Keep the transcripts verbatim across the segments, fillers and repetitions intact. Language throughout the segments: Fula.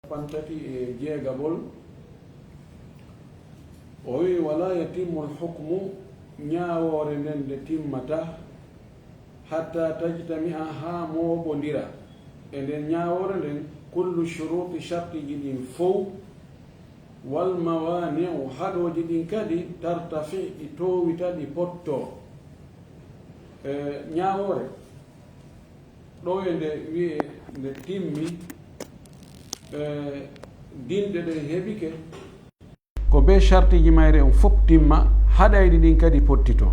Cappanɗe tati e jeegaɓol. O wi: "Wala yatimmu al-hukmu", ñaawoore nden nde timmata, "hatta tajtami'a", haa mooɓondira e nden ñaawoore nden, "kullu shuruti", shartiji ɗin fow, "wal mawani'u", haɗooji ɗin kadi, "tartafi", ɗi toowita, ɗi potto. E ñaawoore ɗo e nde wi'e nde timmi, e dinɗe ɗen heɓike. Ko be shartiji mayre on fof timma, haɗayɗi ɗin kadi pottito.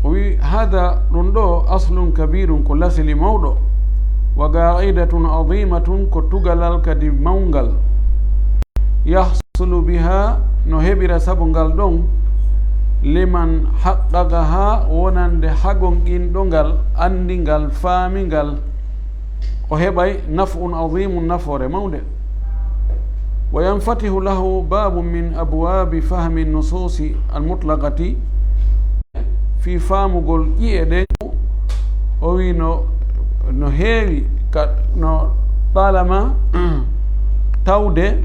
O wi: "Hada", ɗum ɗo, "aslun kabirun", ko lasili mawɗo, "wa qa'idatun azimatun", ko tugalal kadi mawngal. "Yahsulu biha", no heɓira sabu ngal ɗon, "liman haqqaqaha", wonande hagonqinɗo ngal, anndi ngal, faami ngal, o heɓay "naf'un azimun", nafoore mawnde. "Wa yanfatihu lahu babun min abwabi fahmi nususi al-mutlaqati", fii faamugol ƴi'e ɗen. O wi no, no heewi ka, no ɓalama tawde,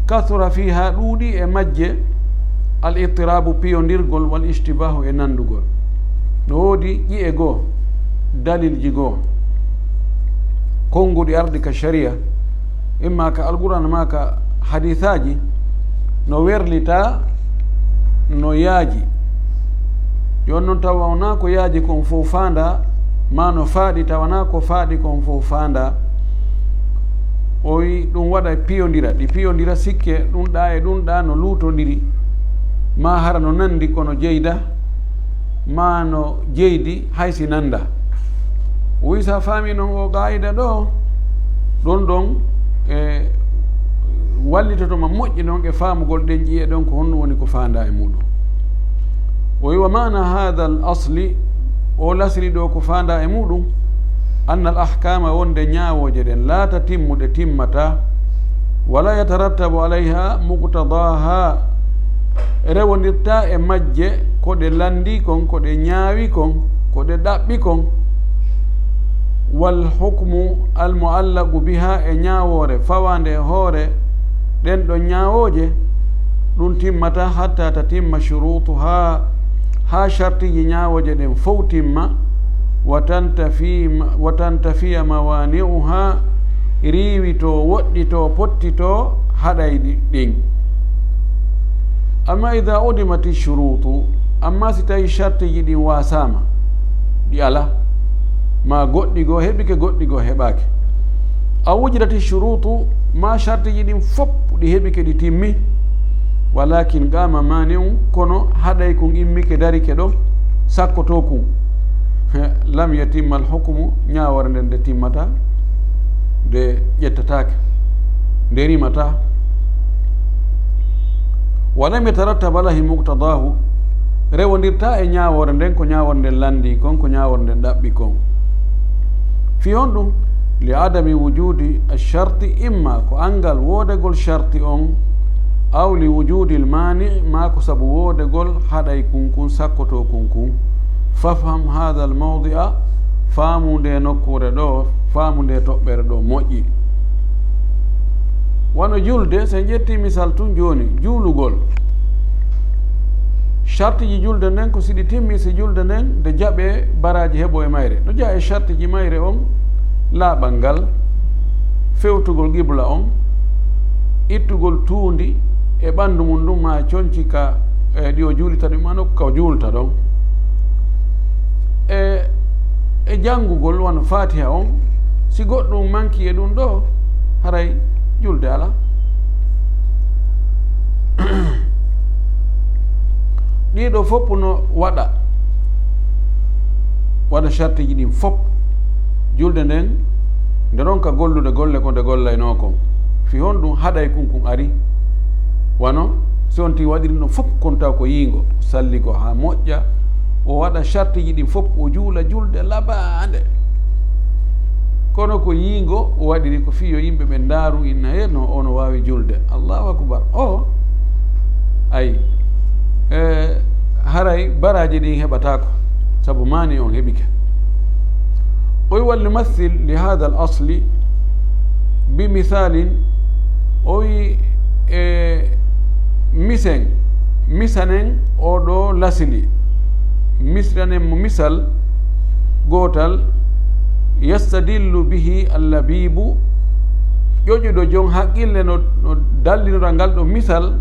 "kathura fiha", ɗuuɗi e majje, "al-ittirabu", piyondirgol, "wal ishtibahu", e nanndugol. No woodi ƴi'e goo, dalilji goo, konnguɗi arɗi ka sharia, imma ka Alqur'an maa ka hadiisaaji, no werlita, no yaaji. Jooni non, tawa wonaa ko yaaji kon fow faandaa, maa no faaɗi, tawa wonaa ko faaɗi kon fow faandaa. O wi ɗum waɗa piyondira, ɗi piyondira sikke ɗum ɗaa e ɗum ɗaa no luutondiri, maa hara no nanndi kono jeyda, maa no jeydi hay si nanndaa. O wi, so a faamii non oo qaa'ida ɗoo, ɗon ɗon e wallitoto ma moƴƴi non e faamugol ɗen ƴi'e ɗon ko honno woni ko faandaa e muuɗum. O wi, "Wa maana haadal asli", oo lasli ɗoo ko faandaa e muuɗum, "annal ahkaama", wonde ñaawooje ɗen, "laa tatimmu", ɗe timmataa, "wala yatarattabu alayha muqtadaaha", rewondirtaa e majje ko ɗe lanndii kon, ko ɗe ñaawi kon, ko ɗe ɗaɓɓi kon. "Wal hukmu al mu'allaqu biha", e ñaawoore fawaande e hoore ɗen ɗon ñaawooje, ɗum timmataa "hatta tatimma shurutuha", haa shartiiji ñaawooje ɗen fow timma, "wa tantafi-, wa tantafiya mawani'uha", riiwitoo, woɗɗitoo, pottitoo haɗayɗi ɗin. "Amma idha udimati shurutu", amma si tawi shartiiji ɗin waasaama, ɗi alaa, maa goɗɗi goo heɓike, goɗɗi goo heɓaaki, "aw wujidati shurutu", maa shartiiji ɗin fof ɗi heɓike, ɗi timmi, "walakin qama mani'un", kono haɗaykun immike, darike ɗo, sakkotoo kun, "lam yatimma al hukmu", ñaawoore nden nde timmataa, nde ƴettataake, nde rimataa. "Wa lam yatarattab alayhi muqtadahu", rewondirtaa e ñaawoore nden ko ñaawoore nden lanndii kon, ko ñaawoore nden ɗaɓɓi kon. Fii honɗum? "Li adami wujudi ash-sharti", imma ko anngal woodegol sharti on, "aw li wujudi al-mani", maa ko sabu woodegol haɗaykun kun, sakkotoo kun kun. "Fafham hadha al-mawdi'a", faamu nde nokkuure ɗo, faamu nde toɓɓere ɗo moƴƴi. Wano julde, so en ƴettii misal tun jooni, juulugol. Shartiji julde nden ko si ɗi timmi, si julde nden nde jaɓee, baraaji heɓoo e mayre. No jeyaa e shartiji mayre on, laaɓal ngal, fewtugol qibla on, ittugol tuundi e ɓanndu mun ndun, maa conci ka, e, ɗi o juulita ɗin, maa nokku ka o juulta ɗon. E, e janngugol wano Fatiha on, si goɗɗum manki e ɗum ɗo, haray julde alaa. Ɗii ɗoo fof no waɗa, waɗa shartiji ɗin fof. Julde nden, nde ronka gollude golle ko nde gollaynoo kon. Fii honɗum haɗaykun kun ari? Wano, si on tigi waɗiri ɗum fof kon taw ko yiingo, salligo haa moƴƴa, o waɗa shartiji ɗin fof, o juula julde laɓaande. Kono ko yiingo o waɗiri ko fii yo yimɓe ɓe ndaaru, inna, "He, no, o no waawi julde." Allahu akbar. O, ay, e, haray baraaji ɗin heɓataako, sabu mani on heɓike. O wi: "Wal mumathil li hadha al asli Bi misalin, o wi e misen, misanen o ɗo lasili, misranen mo misal gootal, yastadillu bihi allabibu, ƴoƴuɗo jon haqqille no, no dallinora ngal ɗo misal,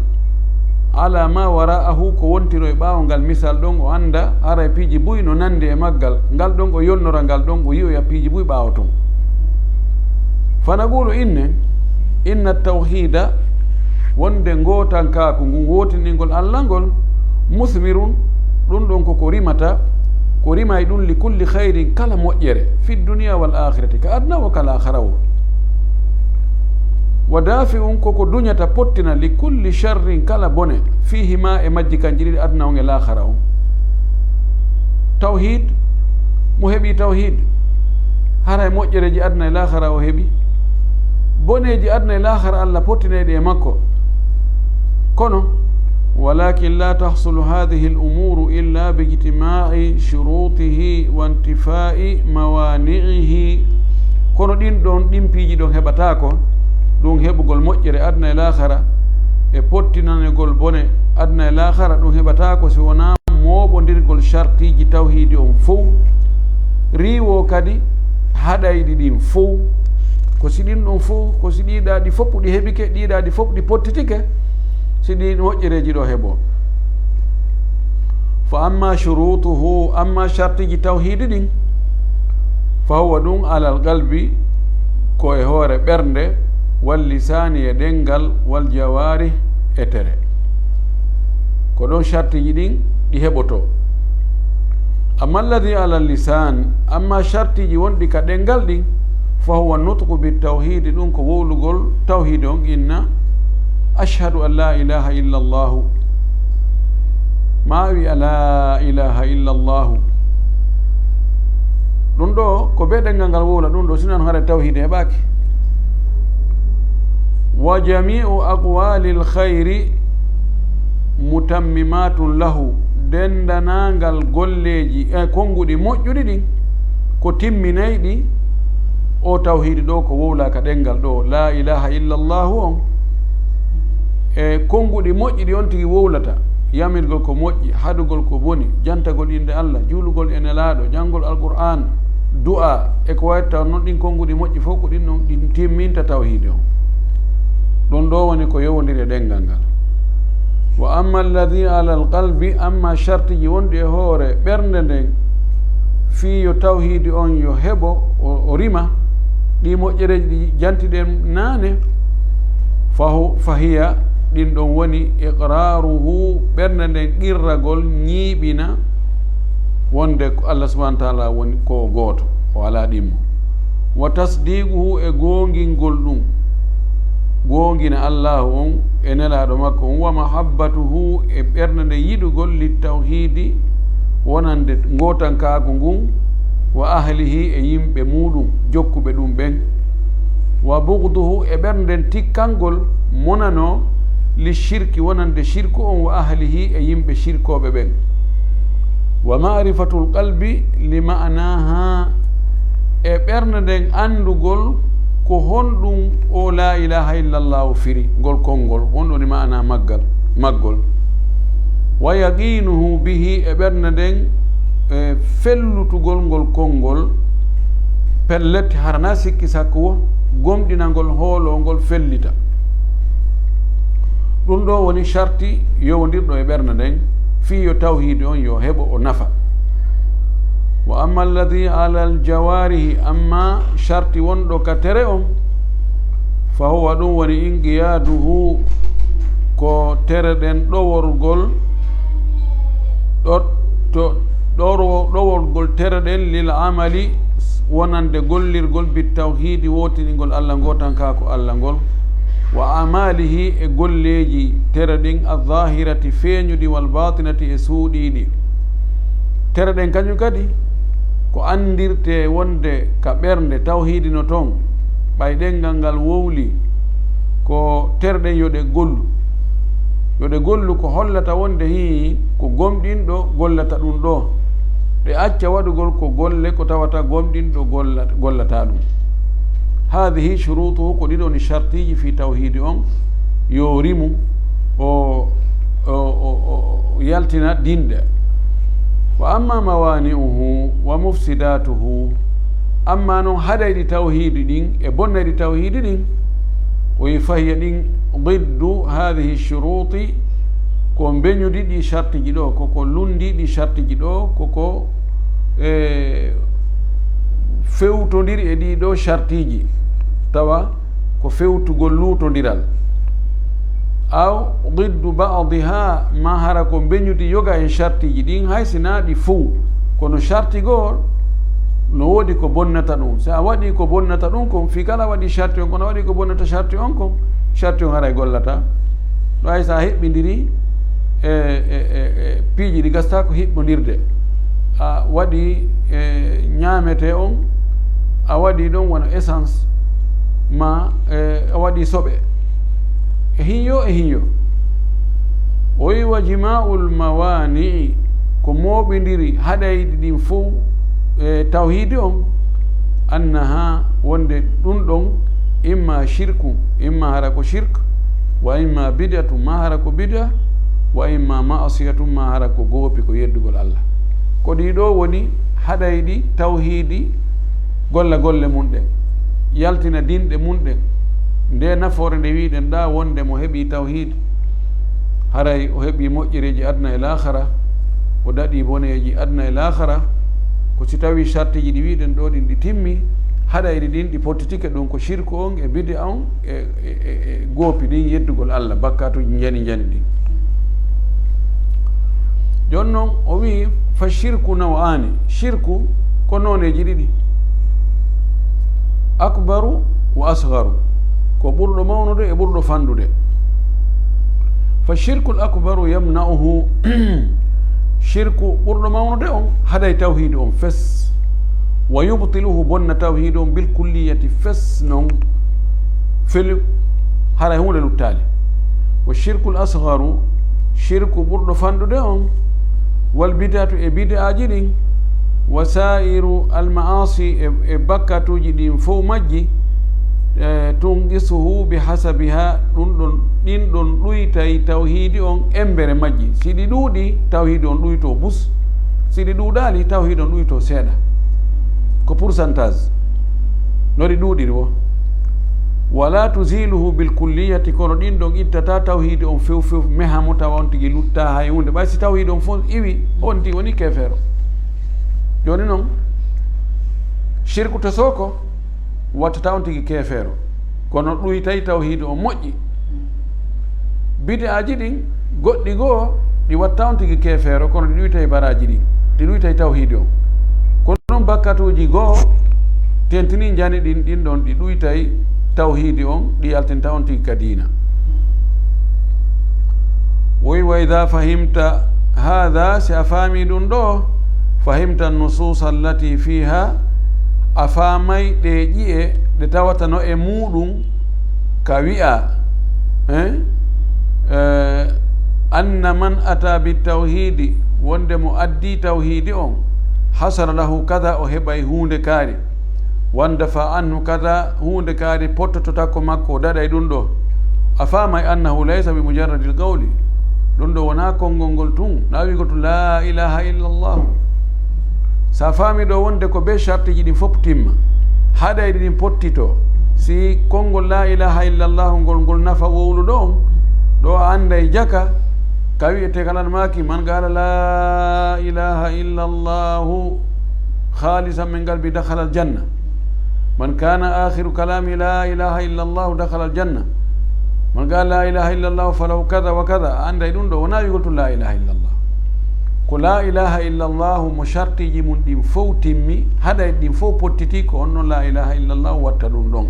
ala ma wara'ahu, ko wontiro e ɓaawo ngal misal ɗon, o annda haray piiji buy no nandi e maggal, ngal ɗon o yolnora ngal ɗon, o yi'oya piiji buy ɓaawo tun. Fanaqulu, innen, inna tawhida, wonde ngootankaaku ngun, wootiningol Allah ngol, musmirun, ɗun ɗon ko ko rimata, ko rimay ɗun li kulli khayrin, kala moƴƴere, fi dunya wal akhirati, ka aduna o ka laakhara o. Wa dafi'un, ko ko duñata pottina, li kulli sharrin, kala bone, fihima, e majji kanji ɗiɗi, aduna on e laakhara on. Tawhid, mo heɓi tawhid, haray moƴƴereji aduna e laakhara o heɓi. Boneji aduna e laakhara Allah pottinayɗi e makko. Kono, walakin la tahsulu hadhihi al umuru illa bi ijtima'i shurutihi wa intifa'i mawani'ihi. Kono ɗin ɗon, ɗin piiji ɗon heɓataako, ɗum heɓugol moƴƴere aduna e laakhara, e pottinanegol bone aduna e laakhara, ɗum heɓataako si wonaa mooɓondirgol shartiiji tawhiidi on fow, riiwoo kadi haɗayɗi ɗin fow. Ko si ɗin ɗon fow, ko si ɗiɗa ɗi fof ɗi heɓike, ɗiɗa ɗi fof ɗi pottitike, si ɗi moƴƴereeji ɗo heɓoo. Fa amma shurutuhu, amma shartiiji tawhiidi ɗin, fa huwa ɗum alal qalbi, ko e hoore ɓernde, wal lisaani e ɗenngal, wal jawaarih e tere. Ko ɗon shartiiji ɗin ɗi heɓotoo. Amma alladhi ala lisaan, amma shartiiji wonɗi ka ɗenngal ɗin, fa huwa nutqu bi tawhiidi, ɗum ko wowlugol tawhiidi on, inna, ashhadu an la ilaha illa Allahu, ma wi'a la ilaha illa Allahu. Ɗum ɗo ko be ɗenngal ngal wowla ɗum ɗo, sinon hara tawhiidi heɓaaki. Wa jami'u aqwalil khayri mutammimatun lahu, denndanangal golleeji e konnguɗi moƴƴuɗi ɗin ko timminayɗi o tawhiidi ɗo ko wowla ka ɗenngal ɗo, la ilaha illa Allahu on. E konnguɗi moƴƴi ɗi on tigi wowlata, yamirgol ko moƴƴi, haɗugol ko boni, jantagol innde Allah, juulugol e Nelaaɗo, janngol Alqur'aan, du'a, e ko wayi taw non, ɗin konnguɗi moƴƴi fof ko ɗin non ɗin timminta tawhiidi on. Ɗum ɗo woni ko yowondiri e ɗenngal ngal. Wa amma alladhi ala alqalbi, amma shartiiji wonɗi e hoore ɓernde nden, fii yo tawhiidi on yo heɓo, o, o rima, ɗi moƴƴereeji ɗi jantiɗen naane, fahu-, fahiya, ɗin ɗon woni iqraaruhu, ɓernde nden qirragol, ñiiɓina wonde ko Allah subhanahu wa taala woni ko o gooto, o alaa ɗimmo. Wa tasdiquhu, e goongingol ɗum, goongina Allahu on e Nelaaɗo makko on. Wa mahabbatuhu, e ɓernde nden yiɗugol, li tawhiidi, wonande ngootankaagu ngun, wa ahlihi, e yimɓe muuɗum, jokkuɓe ɗum ɓen. Wa bughduhu, e ɓernden tikkangol, monano, li shirki, wonande shirku on, wa ahlihi, e yimɓe shirkooɓe ɓen. Wa ma'rifatul qalbi li ma'naha, e ɓernde nden anndugol ko honɗum o la ilaha illallahu firi, ngol konngol, honɗum woni ma'ana maggal, maggol. Wa yaqinuhu bihi, e ɓernde nden, e fellutugol ngol konngol, pellet, harana sikki sakko wo, gomɗinangol, hoolongol, fellita. Ɗum ɗo woni sharti yowondirɗo e ɓernde nden, fii yo tawhiidi on yo heɓo o nafa. Wa amma alladhi ala al-jawarihi, amma sharti wonɗo ka tere on, fa huwa, ɗum woni inqiyaduhu, ko tere ɗen ɗoworgol, ɗo-, to-, ɗoro-, ɗoworgol tere ɗen lil amali, wonande gollirgol, bit tawhiidi, wootiningol Allah, ngootankaaku Allah ngol, wa amalihi, e golleeji tere ɗin, al-zahirati, feeñuɗi, wal batinati, e suuɗiiɗi. Tere ɗen kañum kadi ko anndirte wonde ka ɓernde tawhiidi no toon, ɓay ɗenngal ngal wowli, ko tere ɗen yo ɗe gollu. Yo ɗe gollu ko hollata wonde hii ko gomɗinɗo gollata ɗum ɗo. Ɗe acca waɗugol ko golle ko tawata gomɗinɗo golla-, gollata ɗum. Hadihi shurutuhu, ko ɗiɗo ni shartiji fi tawhidi on, yo rimu, o, o, o, o, o yaltina dinɗe. Wa amma mawani'uhu wa mufsidatuhu, amma non haɗayɗi tawhidi ɗin e bonnayɗi tawhidi ɗin, o yi fahiya ɗin ضد هذه الشروط, ko mbeñudi ɗi shartiji ɗo, koko lundi ɗi shartiji ɗo, koko, e, fewtondiri e ɗi ɗo shartiji, tawa ko fewtugol luutondiral. Aw ضد بعضها, ma hara ko mbeñudi yoga en shartiji ɗin, hay si na ɗi fow, kono sharti goo no woodi ko bonnata ɗum. Si a waɗi ko bonnata ɗum kon, fii kala waɗi sharti on, kono a waɗi ko bonnata sharti on kon, sharti on haray gollata. Ɗo hay so a heɓɓindiri e, e, e, e piiji ɗi gasta ko hiɓɓondirde, a waɗi, e, ñaamete on, a waɗi ɗon wano essence, ma, e, a waɗi soɓe. E hinyo, e hinyo. O wi: "Wa jima'ul mawani'i", ko mooɓindiri haɗayɗi ɗin fow, e, tawhidi on, annaha, wonde ɗum ɗon, imma shirku, imma hara ko shirk, wa imma bid'atu, ma hara ko bid'a, wa imma ma'asiyatu, ma hara ko goopi, ko yeddugol Allah. Ko ɗi ɗo woni haɗayɗi tawhidi, golla golle mun ɗen, yaltina dinɗe mun ɗen. Nde nafoore nde wiɗen ɗa, wonde mo heɓi tawhid, haray o heɓi moƴƴereeji aduna e laakhara, o daɗi boneeji aduna e laakhara. Ko si tawi shartiji ɗi wiɗen ɗo ɗin ɗi timmi, haɗayɗi ɗin ɗi pottitike, ɗum ko shirku on e bid'a on e, e, e, e goopi ɗin yeddugol Allah, bakkatuji njani njani ɗin. Jon non o wi: "Fa shirku naw'ani", shirku ko nooneeji ɗiɗi, akbaru wa asgharu, ko ɓurɗo mawnude e ɓurɗo fanɗude. "Fa shirkul akbaru yamna'uhu", shirku ɓurɗo mawnude on haɗay tawhidu on fes, "wa yubtiluhu", bonna tawhidu on, "bil kulliyati", fes non, felu, haray huunde luttaali. "Wa shirkul asgharu", shirku ɓurɗo fanɗude on, "wal bid'atu", e bid'aaji ɗin, "wa sa'iru al ma'asi", e, e bakkatuuji ɗin fow majji, e, "tunqisuhu bi hasabiha", ɗum ɗon, ɗin ɗon ɗuytay tawhiidi on embere majji. Si ɗi ɗuuɗi, tawhiidi on ɗuyto bus. Si ɗi ɗuuɗaali, tawhiidi on ɗuyto seeɗa. Ko pourcentage no ɗi ɗuuɗiri wo. "Wala tuziluhu bil kulliyati", kono ɗin ɗon ittata tawhiidi on few few, meha mo tawa on tigi lutta hay huunde. Ɓay si tawhiidi on fof iwi, on tigi woni keefeero. Jooni non, shirku to sooko wattata on tigi keefeero, kono ɗuytay tawhiidi on moƴƴi. Bid'aaji ɗin goɗɗi goo, ɗi watta on tigi keefeero, kono ɗi ɗuytay baraaji ɗin, ɗi ɗuytay tawhiidi on. Kono ɗon bakkatuuji goo tentini njani ɗin, ɗin ɗon ɗi ɗuytay tawhiidi on, ɗi yaltinta on tigi ka diina. Woy, "Wa idha fahimta hadha", si a faami ɗum ɗo, "fahimta nusus allati fiha", a faamay ɗe ƴi'e ɗe tawata no e muuɗum ka wi'a, eh? Eh, "anna man ata bit tawhidi", wonde mo addi tawhidi on, "hasara lahu kada", o heɓay huunde kaari, "wandafa anhu kada", huunde kaari pottotota ko makko, o daɗay ɗum ɗo. A faamay, "annahu laysa bi mujarradil qawli", ɗum ɗo wonaa konngol ngol tun, na wi'gol tun, "La ilaha illallah". Sa faami ɗo wonde ko be shartiji ɗin fof timma, haɗayɗi ɗin pottito, si konngol la ilaha illallah ngol, ngol nafa wowluɗo on, ɗo a anday jaka, ka wi'ete kalan maaki, "Man qala la ilaha illallah khalisan min qalbi dakhala al janna." "Man kana akhiru kalami la ilaha illallah dakhala al janna. Man qala la ilaha illallah falahu kada wa kada." A anday ɗum ɗo, wona wi'gol tun la ilaha illallah. Ko la ilaha illallah mo shartiji mun ɗin fow timmi, haɗay ɗin fow pottiti, ko on non la ilaha illallah watta ɗum ɗon.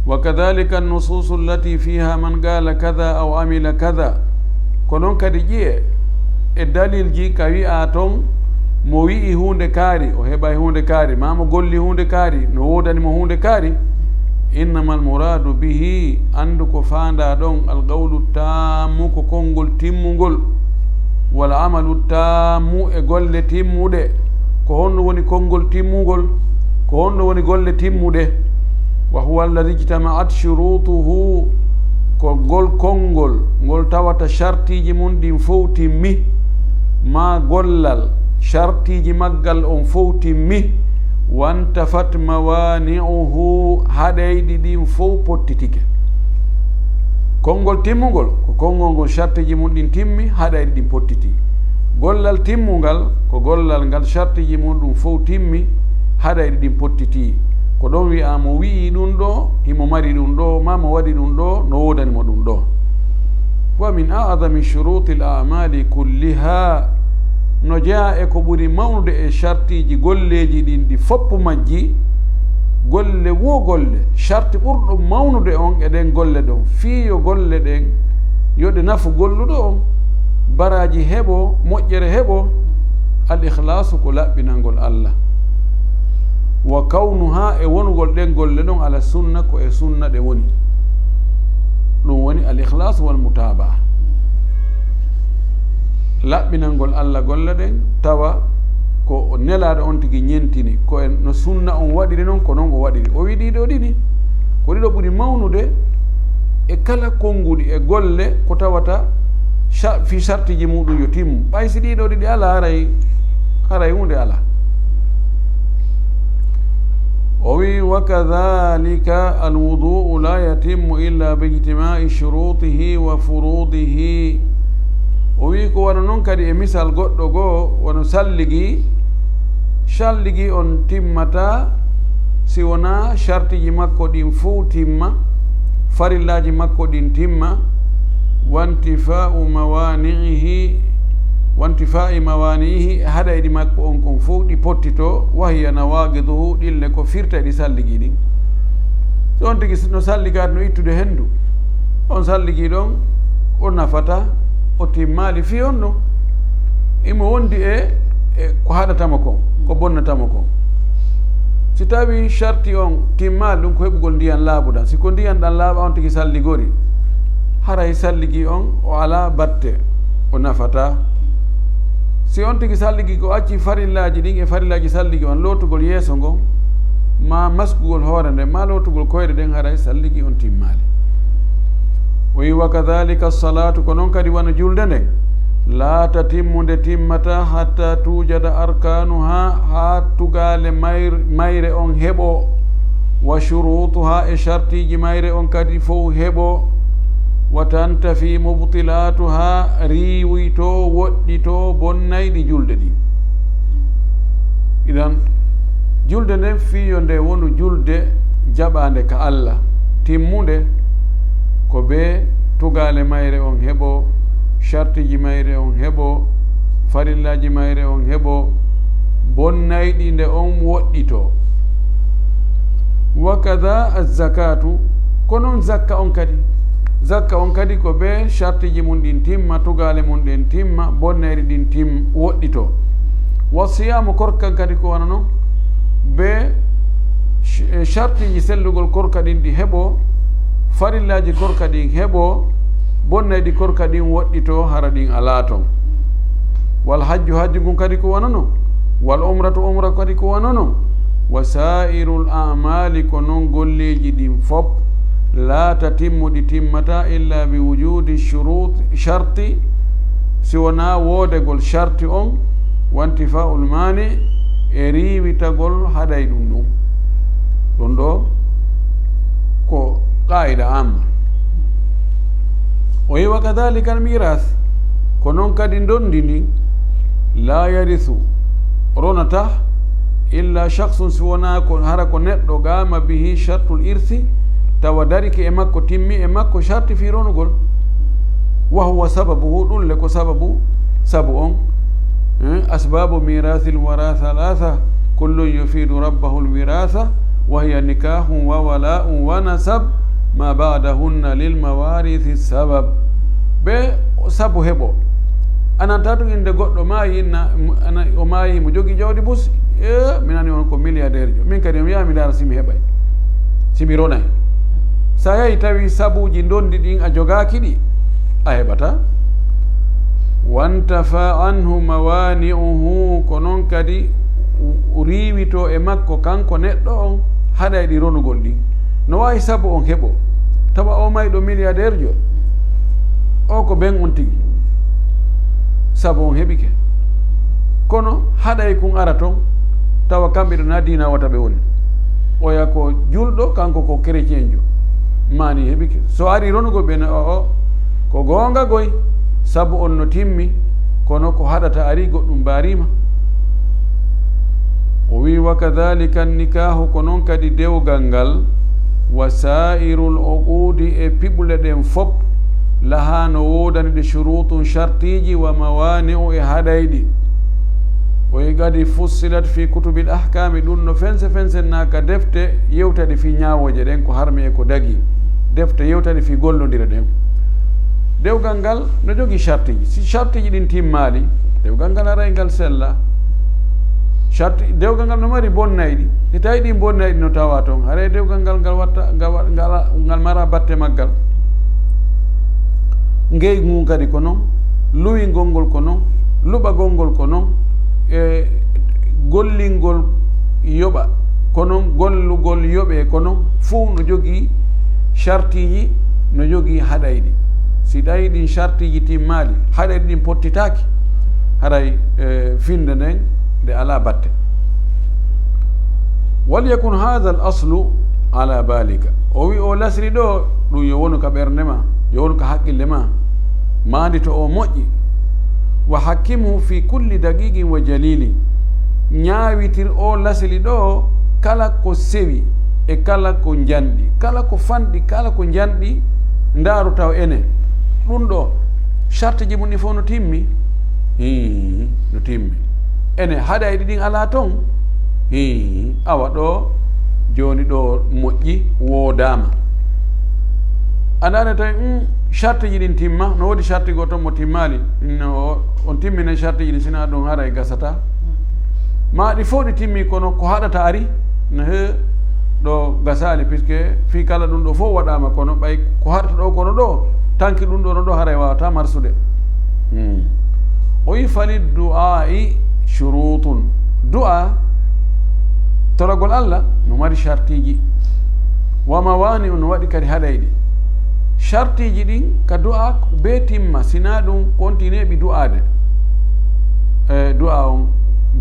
"Wa kadhalika an-nususu allati fiha man qala kadha aw amila kadha." Ko non kadi ƴi'e e dalilji ka wi'a ton, mo wi'i huunde kaari, o heɓay huunde kaari, ma mo golli huunde kaari, no woodani mo huunde kaari. "Innama al-muradu bihi", anndu ko faandaa ɗon, "al-qawlu tammu", ko konngol timmungol, "wal amalu tammu", e golle timmuɗe. Ko honno woni konngol timmungol? Ko honɗum woni golle timmuɗe? Wa huwa alladhi ijtama'at shurutuhu, ko ngol konngol ngol tawata shartiiji mum ɗin fow timmi, maa gollal shartiiji maggal on fow timmi, wantafat mawani'uhu, haɗayɗi ɗin fow pottitike. Konngol timmungol ko konngol ngol shartiiji mum ɗin timmi, haɗayɗi ɗin pottiti. Gollal timmungal ko gollal ngal shartiiji mum ɗum fow timmi, haɗayɗi ɗin pottiti. Ko ɗon wi'a mo wi'i ɗum ɗo, himo mari ɗum ɗo, maa mo waɗi ɗum ɗo, no woodani mo ɗum ɗo. Wa min a'zami shurutil a'mali kulliha, no jeyaa e ko ɓuri mawnude e shartiiji golleeji ɗin ɗi foppu majji, golle wo golle, sharti ɓurɗo mawnude on e ɗen golle ɗon, fii yo golle ɗen, yo ɗe nafu golluɗo on, baraaji heɓo, moƴƴere heɓo, al ikhlaasu ko laɓɓinangol Allah. Wa kawnuha e wonugol ɗen golle ɗon ala sunna, ko e sunna ɗe woni. Ɗum woni al ikhlaasu wal mutaabaa. Laɓɓinangol Allah golle ɗen, tawa ko Nelaaɗo on tigi ñentini, ko e no sunna on waɗiri non, ko non o waɗiri. O wi'i ɗiɗo ɗiɗi, ko ɗiɗo ɓuri mawnude e kala konnguɗi e golle ko tawata sha-, fii shartiiji muɗum yo timmu. Ɓay si ɗiɗo ɗiɗi alaa, haray, haray huunde alaa. O wi'i, wa kadhalika alwudu'u la yatimmu illa bi ijtima'i shurutihi wa furudihi. O wi'i ko wano non kadi e misal goɗɗo goo, wano salligi, salligi on timmata si wonaa shartiiji makko ɗin fow timma, farillaaji makko ɗin timma, wantifa'u mawani'ihi, wantifa'i mawani'ihi, e haɗayɗi makko on kon fow ɗi pottito, wa hiya nawaqiduhu, ɗin le ko firtayɗi salligi ɗin. So on tigi no salligaade no ittude henndu, on salligi ɗon, o nafata, o timmaali fii on ɗon. Imo wondi e, e ko haɗata mo kon, ko bonnata mo kon. Si tawi sharti on timmaali, ɗum ko heɓugol ndiyan laaɓuɗan. Si ko ndiyan ɗan laaɓa, on tigi salligori, haray salligi on o alaa batte, o nafataa. Si on tigi salligi ko acci farillaaji ɗin e farillaaji salligi on, lootugol yeeso ngon, maa maskugol hoore nden, maa lootugol koyɗe ɗen, haray salligi on timmaali. O wi'i, wa kadhalika as-salaatu, ko non kadi wano julde nden, laa tatimmu, nde timmataa, hatta tuujada arkaanuhaa, haa tugaale mayr-, mayre on heɓo, wa shuruutuhaa, e shartiiji mayre on kadi fow heɓo, wa tantafi mubtilaatuhaa, riiwitoo, woɗɗitoo bonnayɗi julde ɗin. Idan, julde nden fii yo nde wonu julde jaɓaande ka Allah, timmunde, ko bee tugaale mayre on heɓo, shartiiji mayre on heɓo, farillaaji mayre on heɓo, bonnayɗi nde on woɗɗitoo. Wa kada az-zakaatu, ko non zakka on kadi. Zakka on kadi ko bee shartiiji mum ɗin timma, tugaale mum ɗen timma, bonnayɗi ɗin tim-, woɗɗitoo. Wa siyaamu, korka kan kadi ko wano non, bee sh-, e shartiiji sellugol korka ɗin ɗi heɓo, farillaaji korka ɗin heɓo, bonnayɗi korka ɗin woɗɗitoo, hara ɗin alaa ton. Wal hajju, hajju ngun kadi ko wano non. Wal umratu, umra kadi ko wano non. Wa saa'irul a'maali, ko non golleeji ɗin fop, laa tatimmu, ɗi timmataa, illaa bi wujuudi shuruut, sharti, si wonaa woodegol sharti on, wantifaa'ul maani, e riiwitagol haɗay ɗum ɗum. Ɗum ɗo ko qaa'ida amma. O wi'i, wa kadhalika al miiraas, ko non kadi ndondi ndin, laa yarisu, ronata, illa shakhsun, si wonaa ko, hara ko neɗɗo, qaama bihi shartul irsi, tawa darike e makko, timmi e makko sharti fii ronugol. Wa huwa sababuhu, ɗum le ko sababu, sabu on. Eh, asbaabu miiraasil waraa thalaatha, kullun yufiidu rabbahul wiraatha, wa hiya nikaahun wa walaa'un wa nasab, ma ba'dahunna lil mawaarithi sabab. Be sabu heɓo. A nanta tun innde goɗɗo maayi, inna, ana, o maayi, mo jogi jawdi busi. E, mi nani on ko milliardaire jo. Min kadi mi yaha mi ndaara si mi heɓay. Si mi ronay. Sa yahi tawi sabuuji ndondi ɗin a jogaaki ɗi, a heɓata. Wantafa anhu mawani'uhu, ko non kadi riiwito e makko kanko neɗɗo on haɗay ɗi ronugol ɗin. No waawi sabu on heɓo, tawa o mayɗo milliardaire jo, o ko ben on tigi, sabu on heɓike. Kono haɗay kun ara ton, tawa kamɓe ɗo na diina wata ɓe woni. Oya ko julɗo, kanko ko chrétien jo. Maani heɓike. So ari ronugol ɓe ne, o, o, ko goonga goy, sabu on no timmi, kono ko haɗata ari goɗɗum mbaarima. O wi, "Wa kadhalika nikaahu, ko non kadi dewgal ngal, wa saa'irul uquudi, e piɓule ɗen fop, laha no woodani ɗe shuruutun shartiiji, wa mawaani'u e haɗayɗi." O wi, "Qad fussilat fi kutubil ahkaami, ɗum no fense fense na ka defte yewtaɗe fi ñaawooje ɗen, ko harmi e ko dagi. Defte yewtaɗe fi gollondire ɗen." Dewgal ngal no jogii shartiiji. Si shartiiji ɗin timmaali, dewgal ngal haray ngal sella. Sharti, dewgal ngal no mari bonnayɗi. Si tawi ɗin bonnayɗi no tawa ton, haray dewgal ngal, ngal watta, ngal wa-, ngal, ngal mara batte maggal. Ngeygu ngun kadi ko non, luwingol ngol ko non, luɓagol ngol ko non, e gollingol yoɓa ko non, gollugol yoɓe ko non, fow no jogii shartiiji, no jogii haɗayɗi. Si tawi ɗin shartiiji timmaali, haɗayɗi ɗin pottitaaki, haray, e, finde nden nde alaa batte. "Wal yakun hadha al aslu ala balika." O wi, o lasri ɗo, ɗum yo wonu ka ɓernde ma, yo wonu ka haqqille ma, maandito o moƴƴi. "Wa hakkimhu fi kulli daqiqin wa jalili." Ñaawitir o lasli ɗo kala ko sewi e kala ko njanɗi, kala ko fanɗi, kala ko njanɗi, ndaaru taw ene. Ɗum ɗo, shartiji mum ɗi fof no timmi? Hii, no timmi. Ene haɗayɗi ɗin alaa toon? Hii, awa ɗo, jooni ɗo moƴƴi, woodaama. A ndaare tawi, um, shartiji ɗin timma, no woodi sharti goo toon mo timmaali. No, on timmine shartiji ɗin, sinaa ɗum haray gasata. Ma ɗi fof ɗi timmi, kono ko haɗata ari, no he ɗo gasaali, puisque fii kala ɗum ɗo fof waɗaama, kono ɓay ko haɗata ɗo, kono ɗo, tanki ɗum ɗo, no ɗo haray waawata marsude. Hmm. O wi, "Fali du'aa'i shurutun." Du'a, toragol Allah, no mari shartiji. Wa mawani, no waɗi kadi haɗayɗi. Shartiji ɗin ka du'a ko bee timma, sinaa ɗum kontineeɓi du'aade. E, du'a on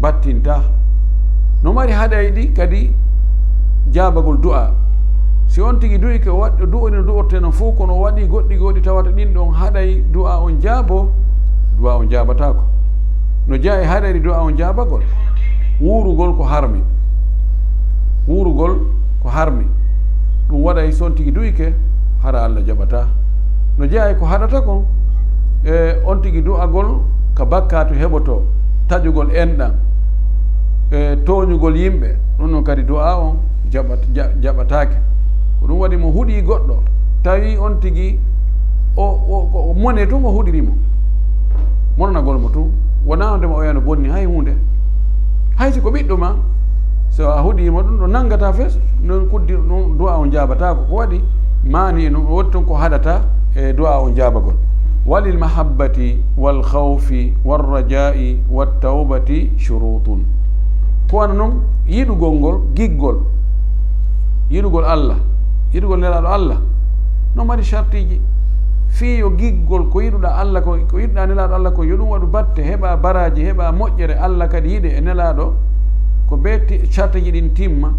battinta. No mari haɗayɗi kadi jaabagol du'a. Si on tigi du'ike, o waɗ-, o du'ori no du'orte non fof, kono o waɗi goɗɗi goo ɗi tawata ɗin ɗon haɗay du'a on jaabo, du'a on jaabataako. No jeyaa e haɗayɗi du'a on jaabagol. Wuurugol ko harmi. Wuurugol ko harmi. Ɗum waɗay so on tigi du'ike, hara Allah jaɓataa. No jeyaa e ko haɗata kon, e on tigi du'agol ka bakkaatu heɓotoo, taƴugol enɗan, e tooñugol yimɓe, ɗum non kadi du'a on jaɓat-, ja-, jaɓataake. Ko ɗum waɗi mo huɗii goɗɗo, tawi on tigi o, o, ko o mone tun o huɗiri mo. Monanagol mo tun, wonaa nde mo oya no bonni hay huunde. Hay si ko ɓiɗɗo ma, so a huɗii mo ɗum ɗo nanngataa fes, non kuddi ɗum du'a on jaabataako. Ko waɗi maani e non, o woodi toon ko haɗata e du'a on jaabagol. Walil mahabbati wal khawfi war raja'i wat tawbati shurutun. Ko wano non yiɗugol ngol, giggol, yiɗugol Allah, yiɗugol Nelaaɗo Allah, no mari shartiji. Fii yo giggol ko yiɗuɗaa Allah ko, ko yiɗuɗaa Nelaaɗo Allah ko, yo ɗum waɗu batte, heɓa baraaji, heɓa moƴƴere, Allah kadi yiɗe e Nelaaɗo, ko bee ti-, shartiji ɗin timma,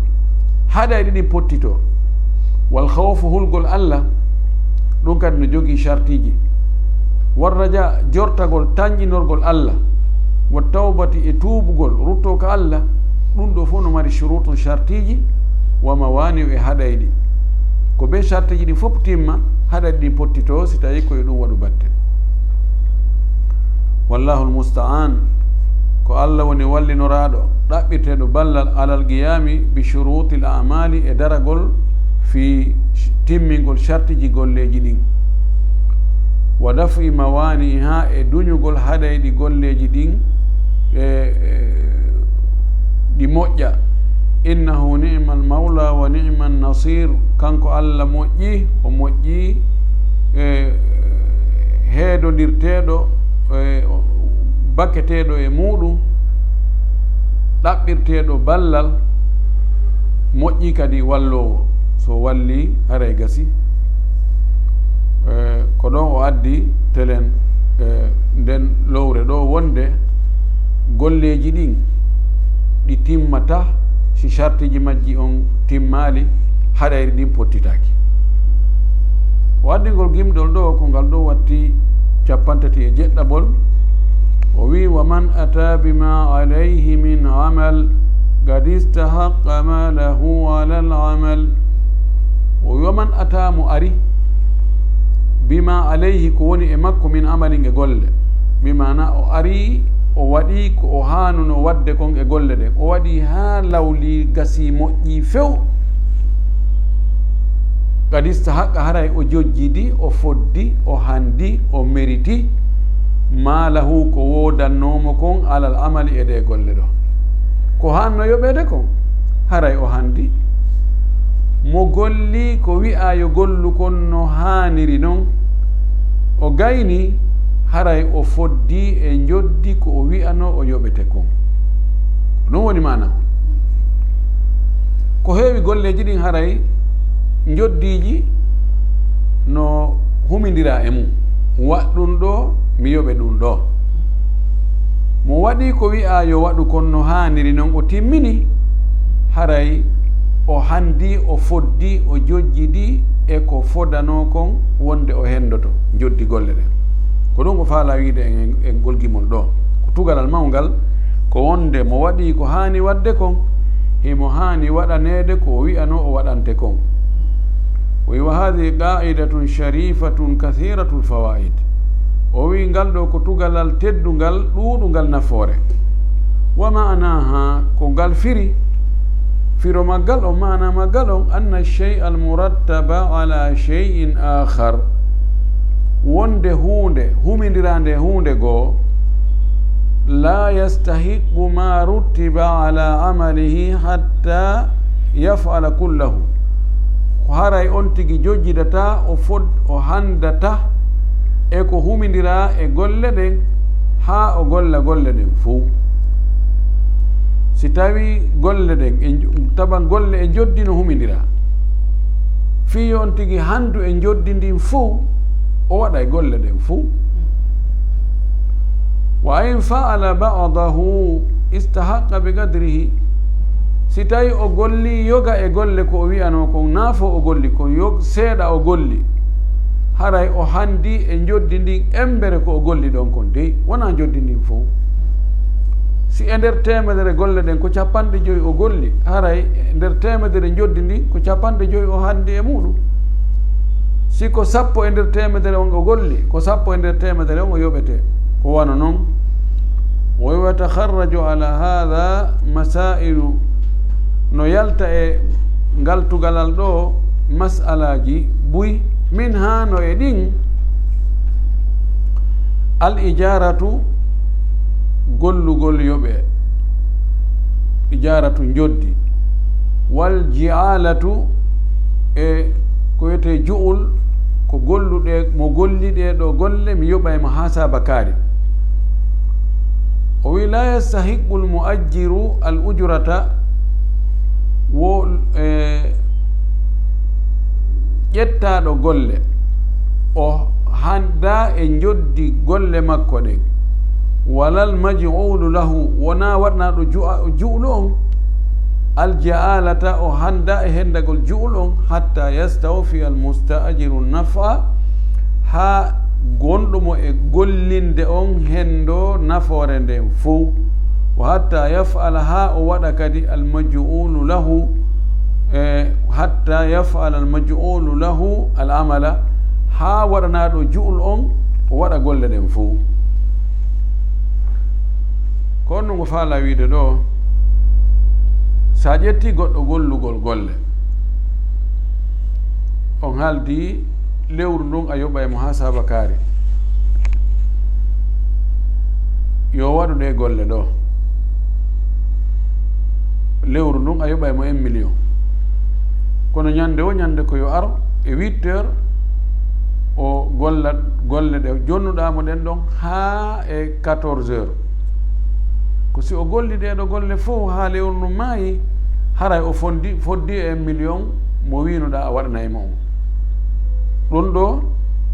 haɗayɗi ɗin pottitoo. Wal khawfu, hulgol Allah, ɗum kadi no jogii shartiji. War raja, jortagol, tanƴinorgol Allah. Wa tawbati, e tuubugol, ruttoo ka Allah, ɗum ɗo fof no mari shurutun, shartiji, wa mawani'u, e haɗayɗi. Ko bee shartiji ɗin fof timma, haɗayɗi ɗin pottitoo, si tawi ko e ɗum waɗu batte. Wallahul musta'an, ko Allah woni wallinoraaɗo, ɗaɓɓirteeɗo ballal alal qiyami bi shurutil a'mali, e daragol fii timmingol shartiji golleeji ɗin. Wa daf'i mawani'iha, e duñugol haɗayɗi golleeji ɗin, e, e, ɗi moƴƴa. Innahu ni'mal mawla wa ni'man nasir. Kanko Allah moƴƴi, o moƴƴi, e, heedondirteeɗo, e, o, bakketeeɗo e muuɗum. ɗaɓɓirteeɗo ballal, moƴƴi kadi walloowo. So wallii, haray gasi. Eh, ko ɗon o addi telen, eh, nden lowre ɗo wonde golleeji ɗin ɗi timmata si sartiji majji on timmaali, haɗayri ɗin pottitaaki. O addi ngol gimɗol ɗo, ko ngal ɗo watti cappantati e jeɗɗaɓol. O wi'i: "Wa man ata bima alayhi min amal, qad istahaqqa ma lahu ala al amal." O wi'i: "Wa man ata", mo ari, "bima alayhi", ko woni e makko, "min amalin", e golle. Bi maana o ari, o waɗi ko o haanuno waɗde kon e golle ɗen. O waɗi haa lawli, gasi, moƴƴi few. "Qad istahaqqa", haray o jojjidi, o foddi, o handi, o meriti, "ma lahu", ko woodannoomo kon, "alal amali", e ɗe golle ɗo. Ko haanno yoɓeede kon, haray o handi. Mo golli ko wi'aa yo gollu kon no haaniri non, o gayni, haray o foddi e njoddi ko o wi'anoo o yoɓete kon. Ɗum woni maana on. Ko heewi golleeji ɗin haray njoddiiji no humindiraa e mum. Waɗ ɗum ɗo, mi yoɓe ɗum ɗo. Mo waɗi ko wi'aa yo waɗu kon no haaniri non, o timmini, haray o handi, o foddi, o jojjidi e ko fodanoo kon wonde o hendoto njoddi golle ɗen. Ko ɗum o faalaa wiide en, en, en ngol gimol ɗo. Ko tugalal mawngal, ko wonde mo waɗi ko haani waɗde kon, himo haani waɗaneede ko o wi'anoo o waɗante kon. O wi'i: "Wa hadhihi qa'idatun sharifatun kathiratul fawaid." O wi'i ngal ɗo ko tugalal teddungal, ɗuuɗungal nafoore. "Wa ma'naha", ko ngal firi, firo maggal on, maana maggal on, "anna shay'a al murattaba ala shay'in akhar", wonde huunde humindiraande e huunde goo, "la yastahiqqu ma ruttiba ala amalihi hatta yaf'ala kullahu." Ko haray on tigi jojjidataa, o fod-, o handata e ko humindiraa e golle ɗen, haa o golla golle ɗen fow. Si tawii golle ɗen, e njo-, taban golle e njoddi no humindiraa, fii yo on tigi handu e njoddi ndin fow, o waɗay golle ɗen fow. "Wa in fa'ala ba'dahu istahaqqa bi qadrihi." Si tawii o golli yoga e golle ko o wi'anoo kon, naafo o golli kon, yo seeɗa o golli, haray o handi e njoddi ndin embere ko o golli ɗon kon dey, wonaa njoddi ndin fow. Si e nder teemedere golle ɗen ko capanɗe jowi o golli, haray e nder teemedere njoddi ndin ko capanɗe jowi o handi e muɗum. Si ko sappo e nder teemedere on o golli, ko sappo e nder teemedere on o yoɓete. Ko wano non, "Wa yatakharraju ala hadha masailu", no yalta e ngal tugalal ɗo mas'alaaji buy, "minha", no e ɗin, "al ijaratu", gollugol yoɓe, ijaratu njoddi, "wal ji'alatu", e ko wiyetee ju'ul, ko golluɗe, mo golli ɗee ɗoo golle, mi yoɓay mo haa saabakaari. O wi'i: "La yastahiqqul mu'ajjiru al ujrata", wo, e, ƴettaaɗo golle, o handaa e njoddi golle makko ɗen, "walal maj'ulu lahu", wonaa waɗanaaɗo ju'a-, ju'lu on, "al ja'alata", o handaa e hendagol ju'lu on, "hatta yastawfiya al musta'jiru naf'a", haa gonɗo mo e gollinde on hendoo nafoore nden fow, "wa hatta yaf'ala", haa o waɗa kadi "al maj'ulu lahu", e, "hatta yaf'ala al maj'ulu lahu al amala", haa waɗanaaɗo ju'lu on o waɗa golle ɗen fow. Ko honno ngo faalaa wiide ɗoo? So a ƴetti goɗɗo gollugol golle, on haaldi lewru ndun a yoɓay mo haa saabakaari, yo waɗu ɗee golle ɗoo. Lewru ndun a yoɓay mo un million. Kono ñande woo ñande ko yo ar e huit heures, o golla golle ɗe jonnuɗaa mo ɗen ɗon haa e quatorze heures. Ko si o golli ɗee ɗoo golle fof haa lewru ndun maayi, haray o fondi, foddi e million mo wiinuɗaa a waɗanay mo on. Ɗun ɗoo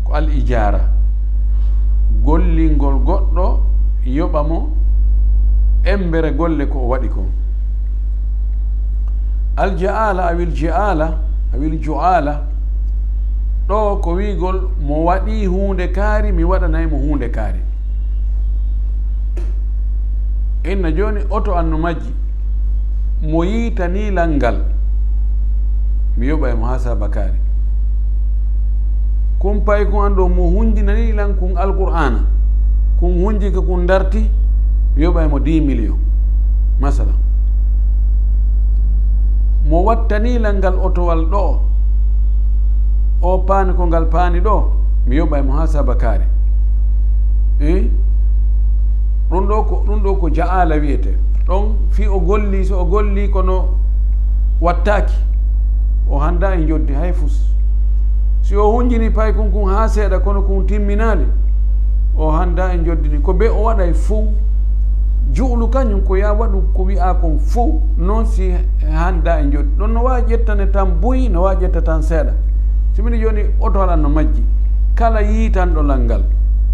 ko al ijaara. Gollingol goɗɗo yoɓa mo embere golle ko o waɗi kon. Al ja'ala awil ji'ala awil ju'ala, ɗoo ko wi'ugol mo waɗii huunde kaari, mi waɗanay mo huunde kaari. Inna jooni oto an no majji, mo yiitanii lan ngal, mi yoɓay mo haa saabakaari. Kun paykun an ɗoo mo hunjinanii lan kun Alqur'aana, kun hunji ka kun darti, mi yoɓay mo dix millions. Masalan, mo wattanii lan ngal otowal ɗoo, o paani ko ngal paani ɗoo, mi yoɓay mo haa saabakaari. Eh? Ɗun ɗoo ko, ɗun ɗoo ko ja'ala wi'etee. Ɗon fii o golli, so o golli kono wattaaki, o handa e njoddi hay fus. Si o hunjini paykun kun haa seeɗa kono kun timminaali, o handa e njoddi ndin. Ko bee o waɗay fow. Ju'lu kañun ko yo a waɗu ko wi'aa kon fow, non si handa e njoddi. Ɗon no waawi ƴettane tan buy, no waawi ƴetta tan seeɗa. Si mini jooni oto alan no majji, kala yiitanɗo lan ngal,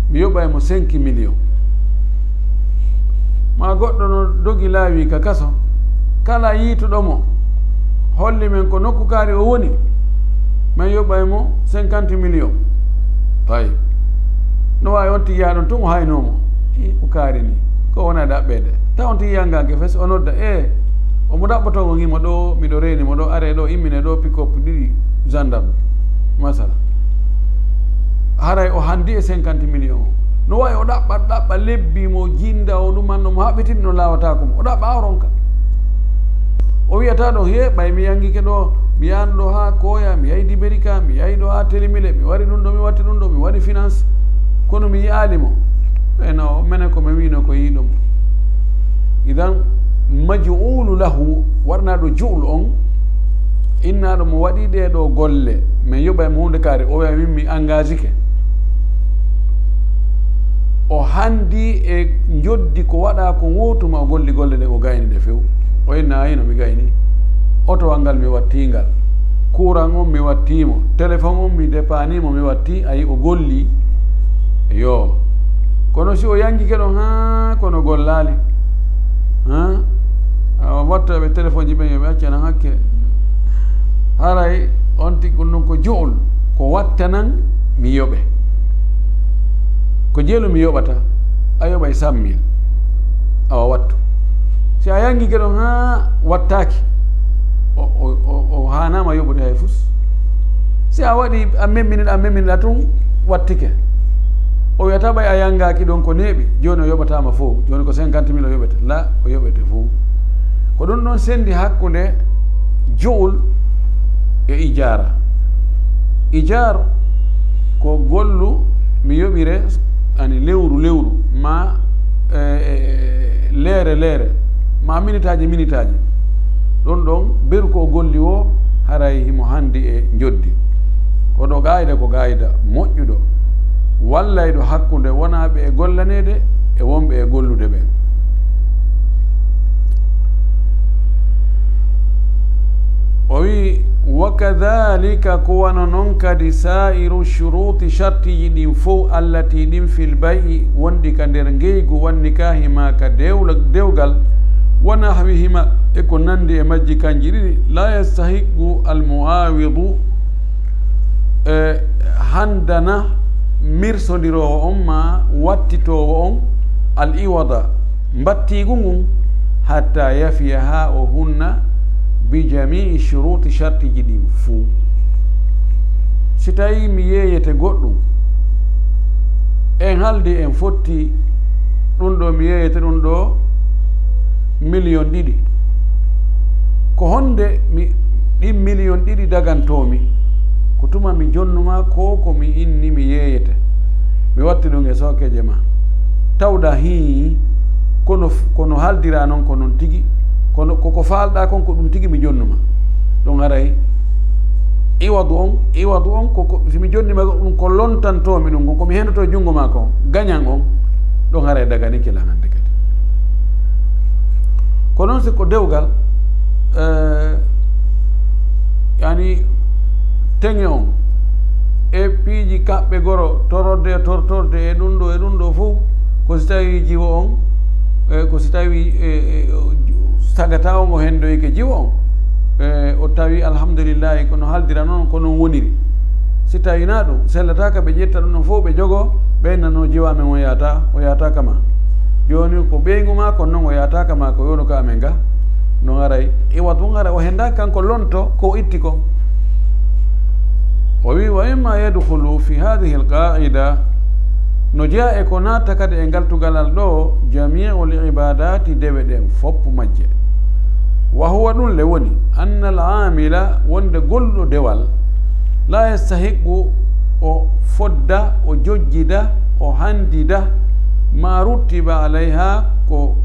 mi yoɓay mo cinq millions. Maa goɗɗo no dogi laawi ka kaso, kala yiituɗo mo, holli men ko nokku kaari o woni, men yoɓay mo cinquante millions. Tawi no waawi on tigi yaa ɗon tun o haynoo mo. Ii, ko kaari nii, ko wona ɗaɓɓeede. Taw on tigi yanngaaki fes, o nodda, "Ee, omo ɗaɓɓotoo ngo ngimo ɗoo, miɗo reeni mo ɗoo, aree ɗoo, immine ɗoo, pick-up ɗiɗi, gendarme." Masala. Haray o handi e cinquante millions o. No waawi o ɗaɓɓa, ɗaɓɓa lebbi mo jinda o ɗuman no mo haɓɓitin no laawataako mo. O ɗaɓɓa o ronka. O wi'ata ɗon, "Hee, ɓay mi yangike ɗoo, mi yaano ɗoo haa Kooya, mi yahi Diberi ka, mi yahi ɗoo haa Telimile, mi wari ɗun ɗoo, mi watti ɗun ɗoo, mi waɗi finance. Kono mi yi'aali mo." E no, menen ko men wi'unoo ko yi'uɗo mo. Idan, maj'ulu lahu, waɗanaaɗo ju'lu on, innaaɗo mo waɗi ɗee ɗoo golle, men yoɓay mo huunde kaari, o wi'a min mi engagike. O handi e njoddi ko waɗaa ko woo tuma o golli golle ɗen, o gayni ɗe few. O inna, "Ayi no mi gayni. Otowal ngal mi wattii ngal. Kuuran on mi wattii mo. Telefon on mi depaanii mo, mi wattii." Ayi, o golli. Yo. Kono si o yangike ɗon, haa kono gollaali. Haa? A watta ɓe telefonji ɓen, yo ɓe accanan hakke. Haray on tigi ɗun ko ju'lu, ko wattanan mi yoɓe. Ko jelu mi yoɓata, a yoɓay cent mille. Awa wattu. Si a yangike ɗon haa wattaaki, o, o, o, o haanaama yoɓude hay fus. Si a waɗi, a memminii, a memminii tun, wattike. O wi'ata ɓay a yangaaki ɗon ko neeɓi, jooni o yoɓataama fow. Jooni ko cinquante mille o yoɓete. La, o yoɓete fow. Ko ɗun ɗon sendi hakkunde ju'lu e ijaara. Ijaar ko gollu mi yoɓire, ani lewru lewru, maa, eh, eh, leere leere, maa minitaaji minitaaji. Ɗon ɗon beru ko o golli woo, haray himo handi e njoddi. Kono qaayida ko qaayida moƴƴuɗo, wallayɗo hakkunde wonaaɓe e gollaneede e wonɓe e gollude ɓen. O wi'i, "Wa kadhalika, ko wano non kadi, saa'iru shuruuti, shartiiji ɗin fow, allati, ɗin, fil bay'i, wonɗi ka nder ngeygu, wan nikaahi, maa ka dewla-, dewgal, wa nahwihima, e ko nandi e majji kanji ɗiɗi, la yastahiqqu al mu'awidu, e handana mirsondiroowo on maa wattitoowo on al iwada, mbattiigu ngun, hatta yafiya, haa o hunna, bi jamii shuruuti, shartiiji ɗin fuu." Si tawii mi yeeyete goɗɗum, en haaldi en fotti ɗum ɗo, mi yeeyete ɗum ɗo miliyon ɗiɗi. Ko honde mi, ɗin miliyon ɗiɗi dagantoo mi? Ko tuma mi jonnu maa ko, ko mi inni mi yeeyete. Mi watti ɗum e sookeeje maa. Tawɗa hii, kono, kono haaldiraa non ko non tigi, kono ko, ko faalɗaa kon ko ɗum tigi mi jonnu maa. Ɗum haray iwadu on, iwadu on ko, ko, si mi jonni maa ɗum ko lontantoo mi ɗum, ko mi hendoto junngo maa kon, gañan on, ɗum haray daganike lan hande kadi. Ko noon si ko dewgal, eh, yani teŋe on, e piiji kaɓɓe goro, tororde e tortorde e ɗum ɗo e ɗum ɗo fof, ko si tawi jiwo on, eh, ko si tawi, eh, eh, sagata on o hendoyike jiwo on, eh, o tawi alhamdulillahi kono haaldira noon ko noon woniri. Si tawi na ɗum sellataaka, ɓe ƴetta ɗum ɗon fof ɓe jogo, ɓe nano jiwa men o yahata, o yahata kama. Jooni ko ɓeyngu ma kon noon o yahata kama, ko yowno ka amen ga. No haray iwa tun haray o henda kanko lonto ko o itti kon. O wi, "Wa mimma yadkhulu fi hadhihi alqaida," no jeya e ko naata kadi e ngal tugalal ɗo, jami'u al ibadati, dewe ɗen fof majje. Wa huwa, ɗum le woni, anna al amila, wonde golluɗo dewal, la yastahiqu, o fodda, o jojjida, o handida, ma ruttiba alayha, ko,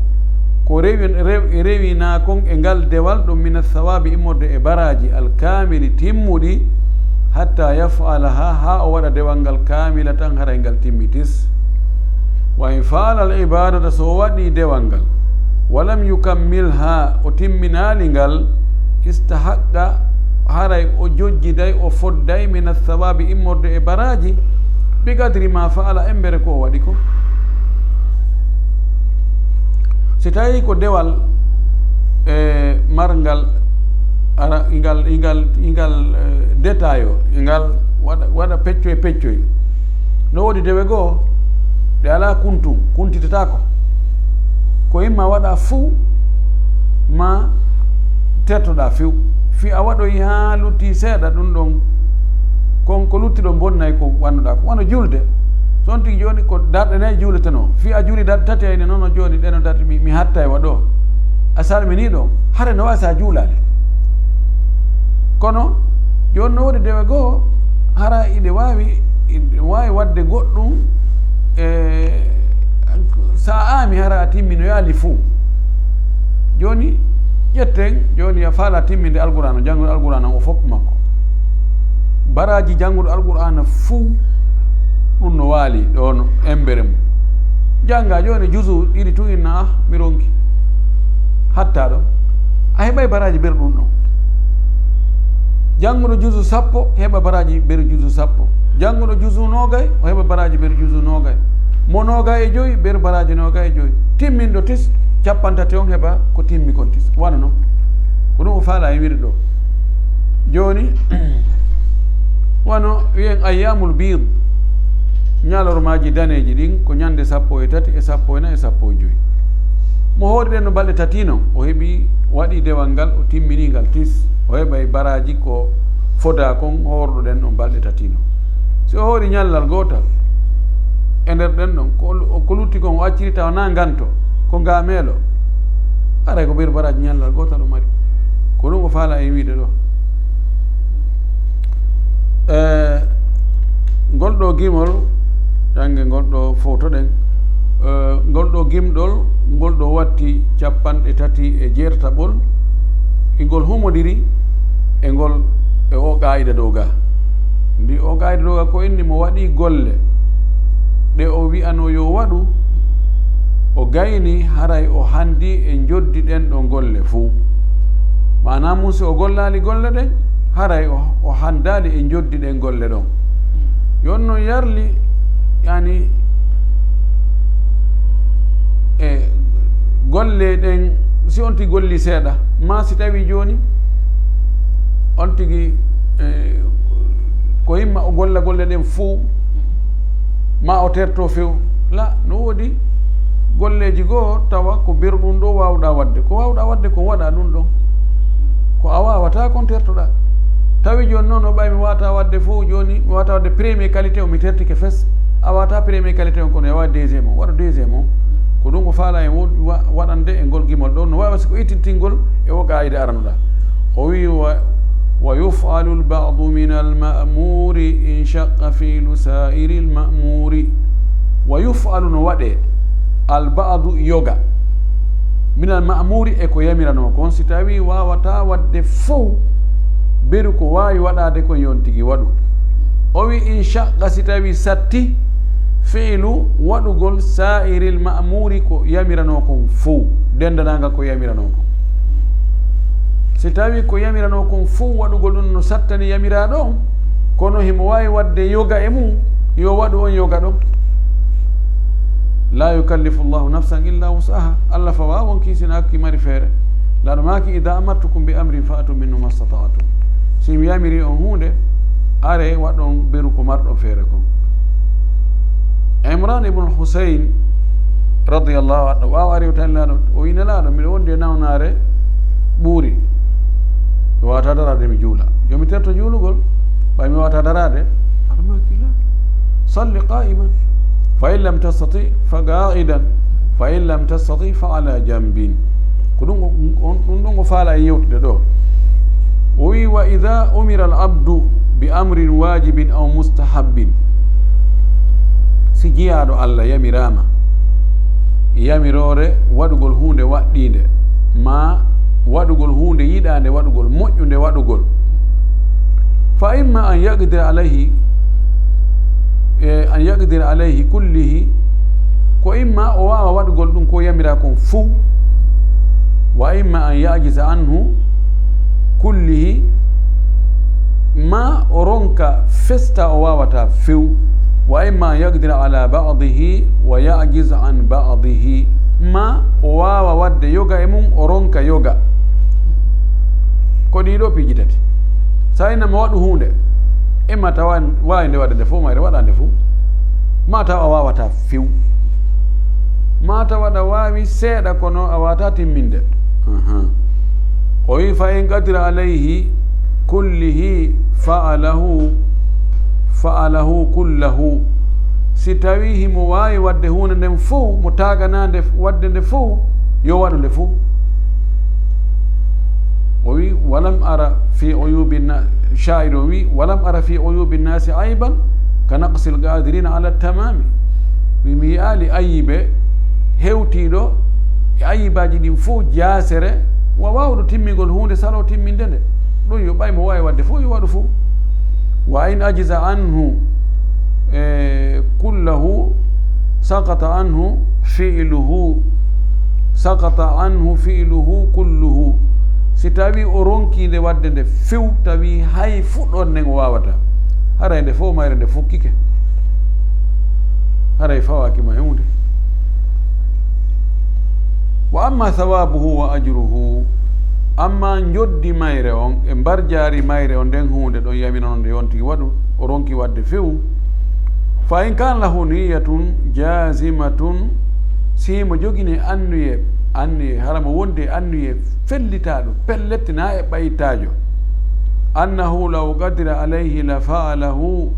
ko rewi, rew-, rewina kon e ngal dewal ɗum, min athawabi, immorde e baraji, alkamili, timmuɗi, hatta yafalaha, ha o waɗa dewal ngal kamila tan, haray ngal timmi tis. Wa in faala al ibadata, so o waɗi dewal ngal, walam yukammilha, o timminaali ngal, istahaqqa, haray o jojjiday, o fodday, min athawabi, immorde e baraji, bi qadri ma faala, embere ko o waɗi ko. Si tawi ko dewal, eh, marngal, ara, ingal, ingal, ingal, eh, détail o, ingal waɗa, waɗa peccoy peccoy. No woodi dewe goo, ɗe alaa kuntu, kuntitataako. Ko imma waɗa fuu, ma tertoɗaa few. Fii a waɗoyi haa lutti seeɗa ɗum ɗon, kon ko lutti ɗon bonnay ko wannuɗaa ko. Wano julde. So on tigi jooni ko darɗe nayi juuletenoo. Fii a juuli darɗe tati ayne noon o jooni ɗeno darɗe mi, mi hatta e waɗo. A salminii ɗo. Hare no waawi so a juulaali. Kono jooni no woodi dewe goo, hara iɗe waawi, iɗe waawi waɗde goɗɗum, e, so a aami hara a timminoyaali fuu. Jooni ƴetten, jooni a faala timminde Alqur'aana, janngude Alqur'aana o fof makko. Baraaji janngude Alqur'aana fuu, ɗum no waali ɗoon embere mum. Jannga jooni juzu ɗiɗi tun inna, ah, mi ronki. Hatta ɗo. A heɓay baraaji ber ɗum ɗon. Jannguɗo juzu sappo, heɓa baraaji ber juzu sappo. Jannguɗo juzu noogay, o heɓa baraaji ber juzu noogay. Mo noogay e joyi, ber baraaji noogay e joyi. Timminɗo tis, cappanɗe tati on heɓa ko timmi kon tis. Wano non. Ko ɗum o faala e wiide ɗo. Jooni, wano wiyen ayyamul biid, ñalormaaji daneeji ɗin, ko ñande sappo e tati e sappo e nayi e sappo e joyi. Mo hoori ɗen no balɗe tati non, o heɓi, waɗi dewal ngal, o timmini ngal tis, o heɓay baraaji ko fodaa kon hoorɗo ɗen ɗon balɗe tati non. Si o hoori ñallal gootal, e nder ɗen ɗon, ko, ko lutti kon o acciri tawa na nganto, ko ngaameelo, aray ko ɓeydu baraaji ñallal gootal o mari. Ko ɗum o faala e wiide ɗo. E, ngol ɗo gimol, jannge ngol ɗo fowtoɗen. E, ngol ɗo gimɗol, ngol ɗo watti cappanɗe tati e jeetataɓol, ingol humodiri e ngol, e o qaayida dow ga. Ndi o qaayida dow ga ko inni mo waɗi golle ɗe o wi'ano yo waɗu, o gayni haray o handi e njoddi ɗen ɗon golle fuu. Maanaa mum si o gollaali golle ɗen, haray o, o handaali e njoddi ɗen golle ɗon. Yon non yarli, yani, e golle ɗen, si on tigi golli seeɗa, ma si tawi jooni, on tigi, e, ko himma o golla golle ɗen fuu, ma o terto few. La, no woodi golleeji goo tawa ko berɗum ɗo waawɗaa waɗde. Ko waawɗaa waɗde ko waɗa ɗum ɗon. Ko a waawataa kon tertoɗaa. Tawi jooni noon o ɓay mi waawataa waɗde fof, jooni mi waawataa waɗde premier qualité o, mi tertike fes. A waawataa premier qualité on, kono e waawi deuxième on, waɗa deuxième on. Ko ɗum o faala en wo-, wa-, waɗande e ngol gimol ɗo. No waawi si ko ittintingol e o qaayida aranoɗaa. O wi, wa, wa yuf'alu al-ba'du min al-ma'muri in shaqqa fi'lu sa'iri al-ma'muri. Wa yuf'alu, no waɗe, al-ba'du, yoga, min al-ma'muri, e ko yamiranoo kon, si tawi waawataa waɗde fow, beru ko waawi waɗaade kon yon tigi waɗu. O wi, in shaqqa, si tawi satti, Fi'lu waɗugol saa'iril ma'muuri ko yamiranoo kon fow, denndanaagal ko yamiranoo kon. Si tawii ko yamiranoo kon fow waɗugol ɗum no sattani yamiraaɗo on, kono himo waawi waɗde yoga e mum, yo waɗu on yoga ɗon. Laa yukallifu Allahu nafsan illa wus'aha. Allah fawaa wonkii sina hakkii mari feere. Laaɗo maaki, "Idaa amartukum bi amrin fa'tu minhu mastata'tum." Si mi yamiri on huunde, are waɗon beru ko marɗon feere kon. Imran ibn Husayn radiyallahu anhu, ɓaawo ari o tawi Nelaaɗo, o wi, "Nelaaɗo, miɗo wondi e nawnaare ɓuuri. Mi waawataa daraade mi juula. Yo mi terto juulugol, ɓay mi waawataa daraade?" Nelaaɗo maaki, "Laa. Salli qaa'iman. Fa in lam tastati, fa qaa'idan. Fa in lam tastati, fa alaa janbin." Ko ɗum o, on, ɗum ɗon o faala e yewtude ɗo. O wi, "Wa idaa umira al abdu bi amrin waajibin aw mustahabbin." Si jiyaaɗo Allah yamiraama yamiroore waɗugol huunde waɗɗiinde, maa waɗugol huunde yiɗaande waɗugol, moƴƴunde waɗugol, fa imma an yaqdira alayhi, e, an yaqdira alayhi kullihi, ko imma o waawa waɗugol ɗum ko yamiraa kon fuu, wa imma an ya'jiza anhu kullihi, ma o ronka festa o waawataa few, wa imma an yaqdira ala ba'dihi wa ya'jiz an ba'dihi, ma o waawa waɗde yoga e mum, o ronka yoga. Ko ɗii ɗoo piiji tati. So a innama waɗu huunde, imma tawa waawi nde waɗde nde fof, mayre waɗa nde fof, ma taw a waawataa few, ma taw aɗa waawi seeɗa, kono a waawataa timminde. Aha. O wi, "Fa in qadira alayhi kullihi fa'alahu, fa'alahu kullahu." Si tawii himo waawi waɗde huunde nden fof, mo taaganaa nde waɗde nde fof, yo waɗu nde fof. O wi, "Walam ara fi uyubi na-," shaa'iru o wi, "Walam ara fi uyubi nnaasi ayban ka naqsil qaadirina ala tamami." Wi, "Mi yi'aali ayibe hewtiiɗo e ayibaaji ɗin fof jaasere wa waawɗo timmingol huunde salo timminde nde. Ɗum yo ɓay mo waawi waɗde fof, yo waɗu fof. Wa in ajiza anhu, e, kullahu, saqata anhu fi'luhu, saqata anhu fi'luhu kulluhu." Si tawii o ronkii nde waɗde nde few, tawii hay fuɗɗoode nden o waawataa, haray nde fof mayre nde fukkike, haray fawaaki ma e huunde. Wa amma thawaabuhu wa ajruhu, amma njoddi mayre on e mbarjaari mayre on, nden huunde ɗon yamirano nde on tigi waɗu, o ronki waɗde few. Fa in kaana lahu niyyatun jaazimatun, si himo jogini annuye, annuye, hara mo wondi e annuye fellitaaɗo, pelletinaa e ɓaytaajo, annahu law qadira alayhi la fa'alahu,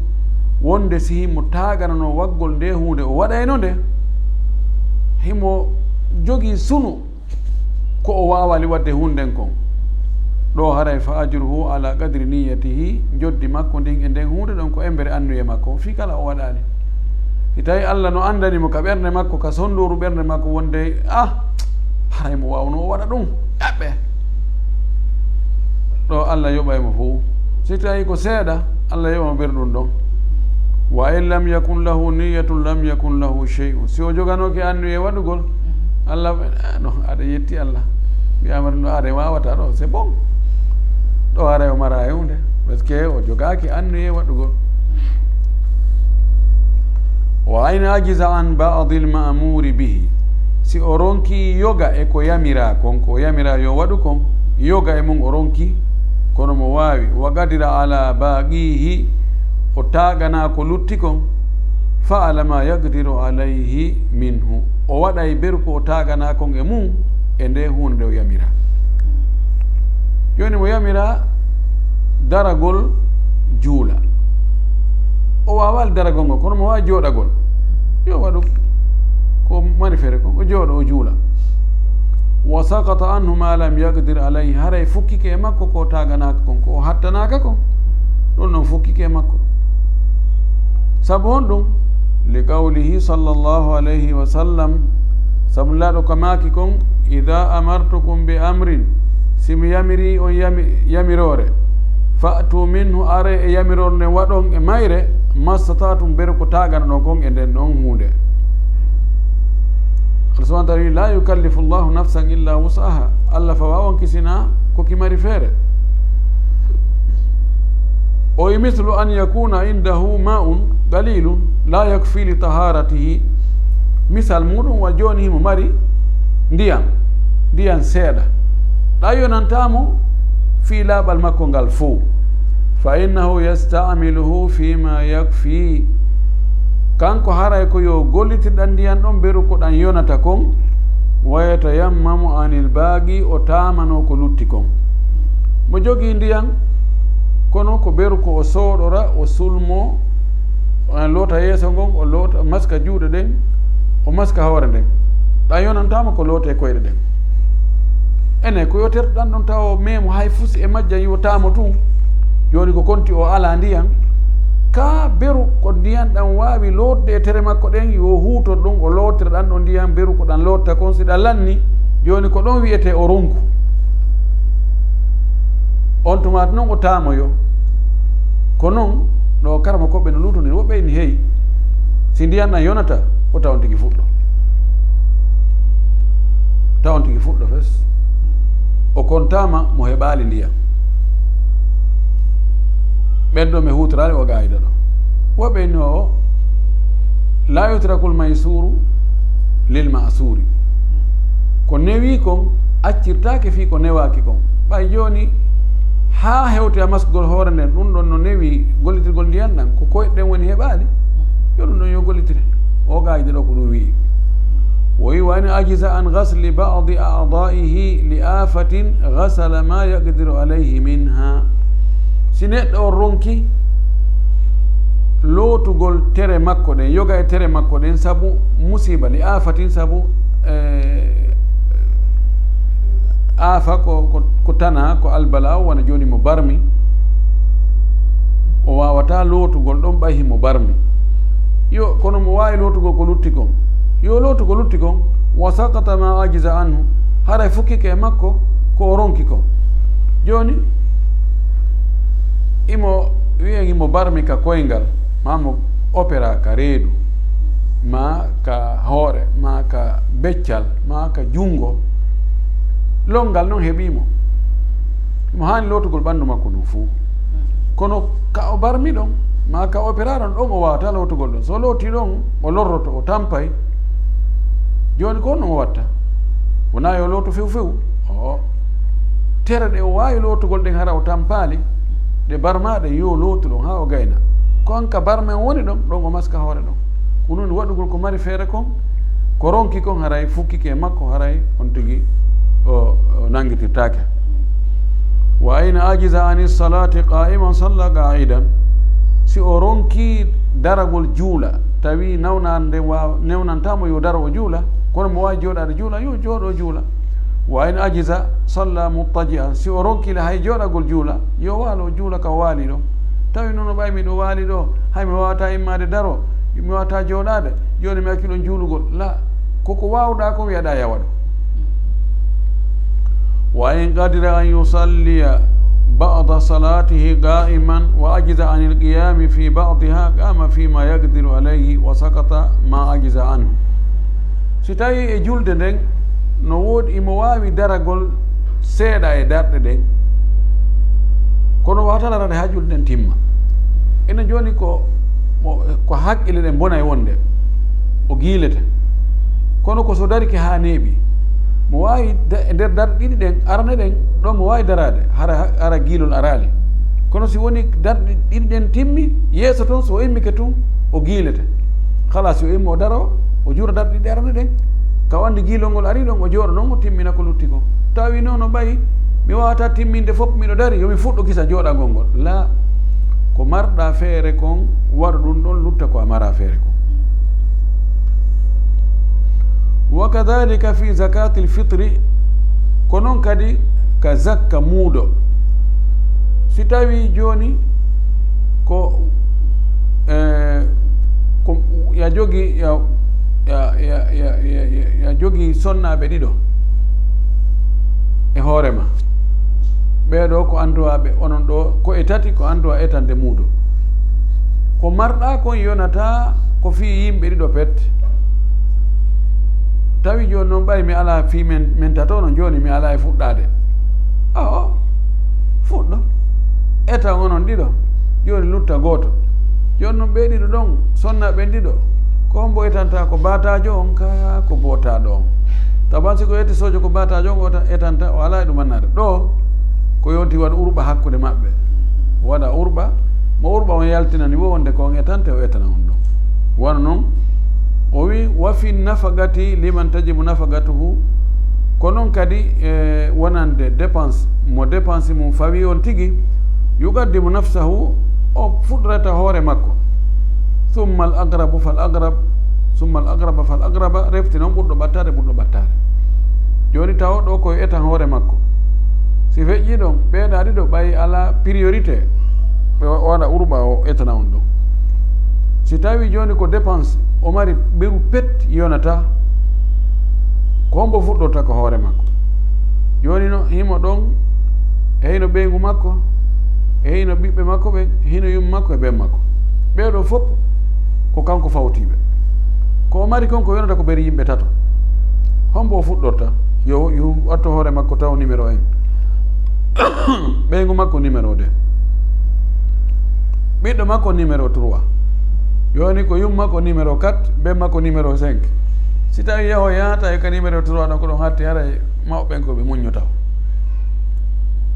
wonde si himo taaganano waggol nde huunde, o waɗayno nde, himo jogii sunu ko o waawali waɗde huunde nden kon. Ɗo haray fa ajruhu ala qadri niyyatihi, njoddi makko ndin e nden huunde ɗon ko embere annuye makko, fii kala o waɗaali. Si tawi Allah no anndani mo ka ɓernde makko, ka sonndooru ɓernde makko wonde, ah, haray mo waawno o waɗa ɗum, ƴaɓɓe. Ɗo Allah yoɓay mo fow. Si tawi ko seeɗa, Allah yoɓa mo ɓerɗum ɗon. Wa in lam yakun lahu niyyatun lam yakun lahu shay'un. Si o joganooki annuye waɗugol, Allah, ah, no, aɗa yetti Allah. Wiyaama ɗum ɗo, aɗa waawata ɗo, c'est bon. Ɗo haray o mara e huunde. Parce que o jogaaki annuye waɗugol. Wa in ajiza an ba'dil ma'muri bihi. Si o ronki yoga e ko yamiraa kon, ko o yamiraa yo waɗu kon, yoga e mum o ronki, kono mo waawi, wa qadira ala baqihi, o taaganaa ko lutti kon, fa'ala ma yaqdiru alayhi minhu. O waɗay beru ko o taaganaa kon e mum, e nde huunde nde o yamiraa. Jooni mo yamiraa daragol juula. O waawaali daragol ngol, kono mo waawi jooɗagol. Yo waɗu ko mari feere kon, o jooɗo, o juula. Wa saqata anhu ma lam yaqdir alayhi, haray fukkike e makko ko taaganaaka kon, ko o hattanaaka kon. Ɗum non fukkike e makko. Sabu honɗum? Li qawlihi sallallahu alayhi wa sallam, sabu Nulaaɗo ka maaki kon, "Idha amartukum bi amrin," si mi yamiri on yami-, yamiroore, "fa'tu minhu," are e yamiroore nden waɗon e mayre, mastata'tum, beru ko taaganoɗon kon e nden ɗon huunde. Allah subhanahu wa ta'ala wi, "La yukallifu Allahu nafsan illa wus'aha." Allah fa wawan kisina ko ki mari feere. O wi, "Mislu an yakuna indahu ma'un qalilun la yakfi li taharatihi." Misal muɗum wa jooni himo mari ndiyam, ndiyam seeɗa. Ɗa yonantamo fii laaɓal makko ngal fow. "Fa innahu yasta'miluhu fima yakfi." Kanko haray ko yo gollitirɗan ndiyam ɗon beru ko ɗan yonata kon, "wa yatayammamu anil baaqi," o taamano ko lutti kon. Mo jogii ndiyam, kono ko beru ko o sooɗora, o sulmo, o loota yeeso ngon, o loota, maska juuɗe ɗen, o maska hoore nden. Ɗan yonantaama ko lootee koyɗe ɗen. Ene, ko yo tertoɗan ɗon tawa o meemo hay fus e majjan yo taamo tun. Jooni ko konti o alaa ndiyam. Ka beru ko ndiyam ɗan waawi lootde e tere makko ɗen, yo huutor ɗum, o lootira ɗan ɗon ndiyam beru ko ɗan lootta kon si ɗan lanni. Jooni ko ɗon wi'etee o ronku. On tumaati non o taamoyo. Ko non ɗo karama koɓe no luutondiri, woɓɓe ini hey, si ndiyam ɗan yonata, o tawon tigi fuɗɗo. Tawon tigi fuɗɗo fes. O kontaama mo heɓaali ndiyam. Ɓen ɗo mi huutoraali o gaayida ɗo. Woɓɓe inni o, "La yutrakul maysuru lil ma'suri." Ko newi kon accirtaake fii ko newaaki kon. Ɓay jooni haa hewti a maskugol hoore nden, ɗum ɗon no newi gollitirgol ndiyan ɗan, ko koyɗe ɗen woni heɓaali, yo ɗum ɗon yo gollitire. O gaayida ɗo ko ɗum wi'i. O wi'i, "Wa in ajiza an ghasli ba'di a'da'ihi li afatin ghasala ma yaqdiru alayhi minha." Si neɗɗo on ronki lootugol tere makko ɗen, yoga e tere makko ɗen sabu musiba, li afatin sabu, eh, afa ko, ko, ko tana, ko albala, wona jooni mo barmi, o waawata lootugol ɗon ɓay himo barmi. Yo, kono mo waawi lootugol ko lutti kon. Yo lootu ko lutti kon, wa saqata ma ajiza anhu, haray fukkike e makko ko o ronki kon. Jooni, imo wi'en imo barmi ka koyngal, maa mo opera ka reedu, maa ka hoore, maa ka beccal, maa ka junngo. Lonngal non heɓii mo. Mo haani lootugol ɓanndu makko ndun fuu. Kono ka o barmi ɗon, maa ka opera ɗon, ɗon o waawata lootugol ɗon. So o looti ɗon, o lorroto, o tampay. Jooni ko honno o watta? Wonaa yo lootu few few. Oo. Tere ɗe o waawi lootugol ɗen hara o tampaali, ɗe barmaaɗe yo lootu ɗon haa o gayna. Ko an ka barme on woni ɗon, ɗon o maska hoore ɗon. Ko ɗun waɗugol ko mari feere kon, ko ronki kon haray fukkike e makko, haray on tigi o, o nanngitirtaake. Wa in ajiza ani salati qa'iman salla qa'idan. Si o ronki daragol juula, tawi nawnaande wa-, newnantaamo yo daro o juula, kono mo waawi jooɗaade juula, yo jooɗo juula. Wa in ajiza salla muttaji'an. Si o ronki le hay jooɗagol juula, yo waalo o juula ka o waali ɗon. Tawi noon o ɓay miɗo waali ɗo, hay mi waawata immaade daro, mi waawata jooɗaade, jooni mi accu ɗon juulugol. La, koko waawɗaa kon wi'aɗaa ya waɗu. Wa in qadira an yusalliya ba'da salatihi qa'iman wa ajiza anil qiyami fi ba'diha, qama fima yaqdiru alayhi wa saqata ma ajiza anhu. Si tawii e julde nden no woodi, imo waawi daragol seeɗa e darɗe ɗen, kono waawata darade haa julde nden timma. Ene jooni ko, ko haqqille ɗen bonay wonde o giilete. Kono ko so darike haa neeɓi, mo waawi da-, e nder darɗe ɗiɗi ɗen, arane ɗen, ɗon mo waawi daraade, hara, hara giilol araali. Kono si woni darɗe ɗiɗi ɗen timmi, yeeso ton, so o immike tun, o giilete. Kala si o immo o daro, o juura darɗe ɗiɗi arane ɗen. Ka o anndi giilol ngol ari ɗon, o jooɗo non, o timmina ko lutti kon. Tawi noon o ɓay, mi waawata timminde fof, miɗo dari, yo mi fuɗɗo gisa jooɗagol ngol. La, ko marɗa feere kon, waɗu ɗum ɗon, lutta ko a mara feere kon. Wa kadhalika fi zakatil fitri, ko noon kadi ka zakka muudo. Si tawi jooni ko, eh, ko ya jogi, ya, ya, ya jogi sonnaaɓe ɗiɗo e hoore ma. Ɓee ɗoo ko anduwaaɓe, onon ɗoo ko e tati ko anduwa etande muudo. Ko marɗa kon yonata ko fii yimɓe ɗiɗo pet. Tawi jooni noon ɓay mi alaa fii men, men tato no jooni mi alaa e fuɗɗaade. Awo, fuɗɗo. Etan onon ɗiɗo. Jooni lutta gooto. Jooni noon ɓee ɗiɗo ɗon, sonna ɓen ɗiɗo. Ko hombo etanta ko baataajo on kaa ko bootaaɗo on? Taban si ko eti sojo ko baataajo on o ta-, etanta, o alaa e ɗum annaade. Ɗo, ko yonti waɗa urɓa hakkunde maɓɓe. Waɗa urɓa, mo urɓa on yaltinani wo wonde ko on etante, o etana on ɗum. Wano non, o wi, "Wa fi nafaqati liman tajibu nafaqatuhu." Ko non kadi e wonande dépense, mo dépense mum fawi on tigi, yuqaddimu nafsahu, o fuɗɗorata hoore makko. Summa al aqrabu fal aqrab, summa al aqraba fal aqraba, refti noon ɓurɗo ɓattaade, ɓurɗo ɓattaade. Jooni taw ɗo koye etan hoore makko. Si feƴƴi ɗon, ɓeeɗa ɗiɗo ɓay alaa priorité, ɓe wa-, waɗa urɓa o etana on ɗum. Si tawi jooni ko dépense, o mari ɓeru pet yonata, ko hombo fuɗɗorta ko hoore makko? Jooni no himo ɗon, e hino ɓeyngu makko, e hino ɓiɓɓe makko ɓen, hino yumma makko e ben makko. Ɓee ɗoo fof ko kanko fawtiiɓe. Ko o mari kon ko yonata ko beri yimɓe tato. Hombo o fuɗɗorta? Yo, yo watto hoore makko taw numéro un. Ɓeyngu makko numéro deux. Ɓiɗɗo makko numéro trois. Yoni ko yumma ko numéro quatre, ben makko numéro cinq. Si tawi yaho yaata e ka numéro trois ɗon ko ɗon hatti haray mawɓe ɓen ko ɓe muñño taw.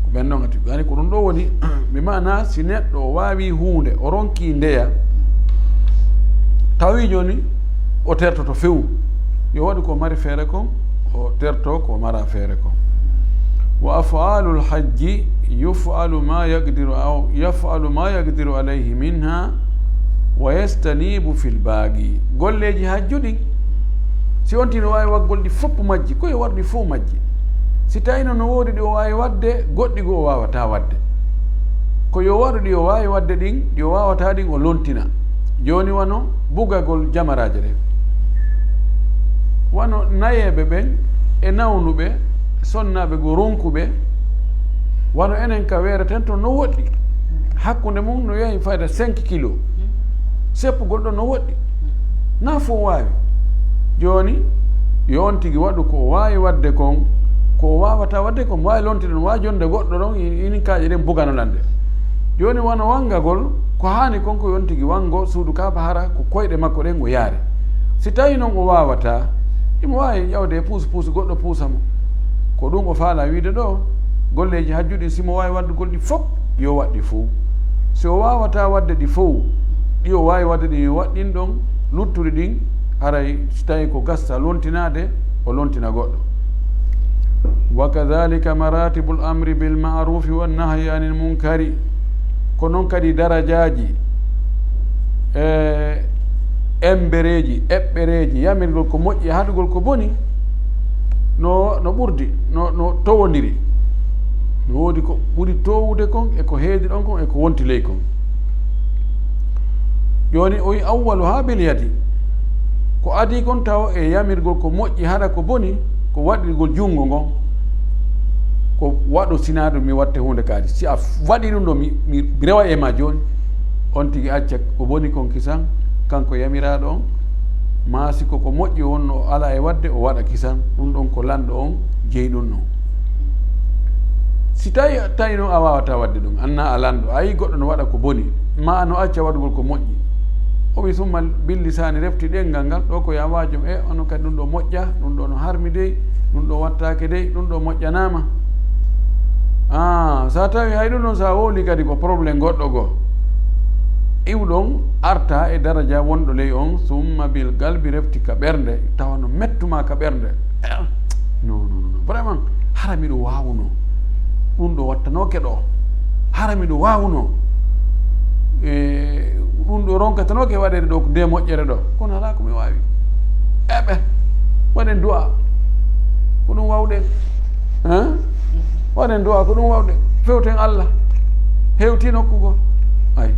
Ko ɓen ɗon ati. Yani ko ɗum ɗo woni, mi maana si neɗɗo o waawi huunde, o ronki ndeya, tawi jooni o tertoto few. Yo waɗu ko mari feere kon, o terto ko mara feere kon. Wa af'alul hajji yuf'alu ma yaqdiru aw yaf'alu ma yaqdiru alayhi minha wa yastanibu fil baaqi. Golleeji hajju ɗin, si on tino waawi waggol ɗi fof majji, ko yo waɗu ɗi fof majji. Si tawino no woodi ɗi o waawi waɗde, goɗɗi goo o waawataa waɗde. Ko yo waɗu ɗi o waawi waɗde ɗin, ɗi o waawataa ɗin o lontina. Jooni wano bugagol jamaraaje ɗen. Wano nayeeɓe ɓen e nawnuɓe, sonnaaɓe goo ronkuɓe, wano enen ka weereten to no woɗɗi. Hakkunde mum no yahi fayda cinq kilos. Seppugol ɗon no woɗɗi. Na fof waawi. Jooni, yo on tigi waɗu ko o waawi waɗde kon, ko o waawataa waɗde kon, waawi lontude no waawi jonde goɗɗo ɗon, i-, inin kaaƴe ɗen bugano lan ɗe. Jooni wano wangagol, ko haani kon ko yo on tigi wango suudu Kaaba hara ko koyɗe makko ɗen o yaari. Si tawi non o waawataa, imo waawi ƴawde e puus puus goɗɗo puusa mo. Ko ɗum o faala wiide ɗo, golleeji hajju ɗin si mo waawi waɗdugol ɗi fof, yo waɗ ɗi fof. Si o waawataa waɗde ɗi fof, ɗi o waawi waɗde ɗin yo waɗ ɗin ɗon, luttuɗi ɗin, haray si tawi ko gasta lontinaade, o lontina goɗɗo. Wa kadhalika maratibul amri bil ma'rufi wan nahyi anil munkari. Ko non kadi darajaaji, e embereeji, eɓɓereeji, yamirgol ko moƴƴi e haɗugol ko boni, no, no ɓurdi, no, no towondiri. No woodi ko ɓuri towude kon, e ko heedi ɗon kon, e ko wonti ley kon. Jooni o wi awwalu haa bil yadi. Ko adii kon taw e yamirgol ko moƴƴi haɗa ko boni, ko waɗirgol junngo ngon. Ko waɗu sinaa ɗum mi watte huunde kaadi. Si a f-, waɗi ɗum ɗo mi, mi rewa e ma jooni, on tigi acca ko boni kon kisan, kanko yamiraaɗo on, maa si ko ko moƴƴi wonno o alaa e waɗde, o waɗa kisan. Ɗum ɗon ko lanɗo on jeyi ɗum ɗon. Si tawi, tawi noon a waawataa waɗde ɗum, annaa a lanɗo, a yii goɗɗo no waɗa ko boni, maa no acca waɗugol ko moƴƴi. O wi summa bil lisaani, refti ɗemngal ngal, ɗo ko ya waajo, e onon kadi ɗum ɗo moƴƴa, ɗum ɗo no harmi dey, ɗum ɗo wattaake dey, ɗum ɗo moƴƴanaama. Ah, so a tawi hay ɗum ɗon, so a wowli kadi ko problème goɗɗo goo, iwɗon arta e daraja wonɗo ley on, summa bil qalbi, refti ka ɓernde, tawa no mettu ma ka ɓernde. Eh, non, non, non, vraiment, hara miɗo waawuno. Ɗum ɗo wattanooke ɗo. Hara miɗo waawuno. E, ɗum ɗo ronkatanooke waɗeede ɗo, nde moƴƴere ɗo. Kono alaa ko mi waawi. Eɓe, waɗen du'a. Ko ɗum waawɗen. Hein? Waɗen du'a, ko ɗum waawɗen. Fewten Allah. Hewti nokku goo. Ay.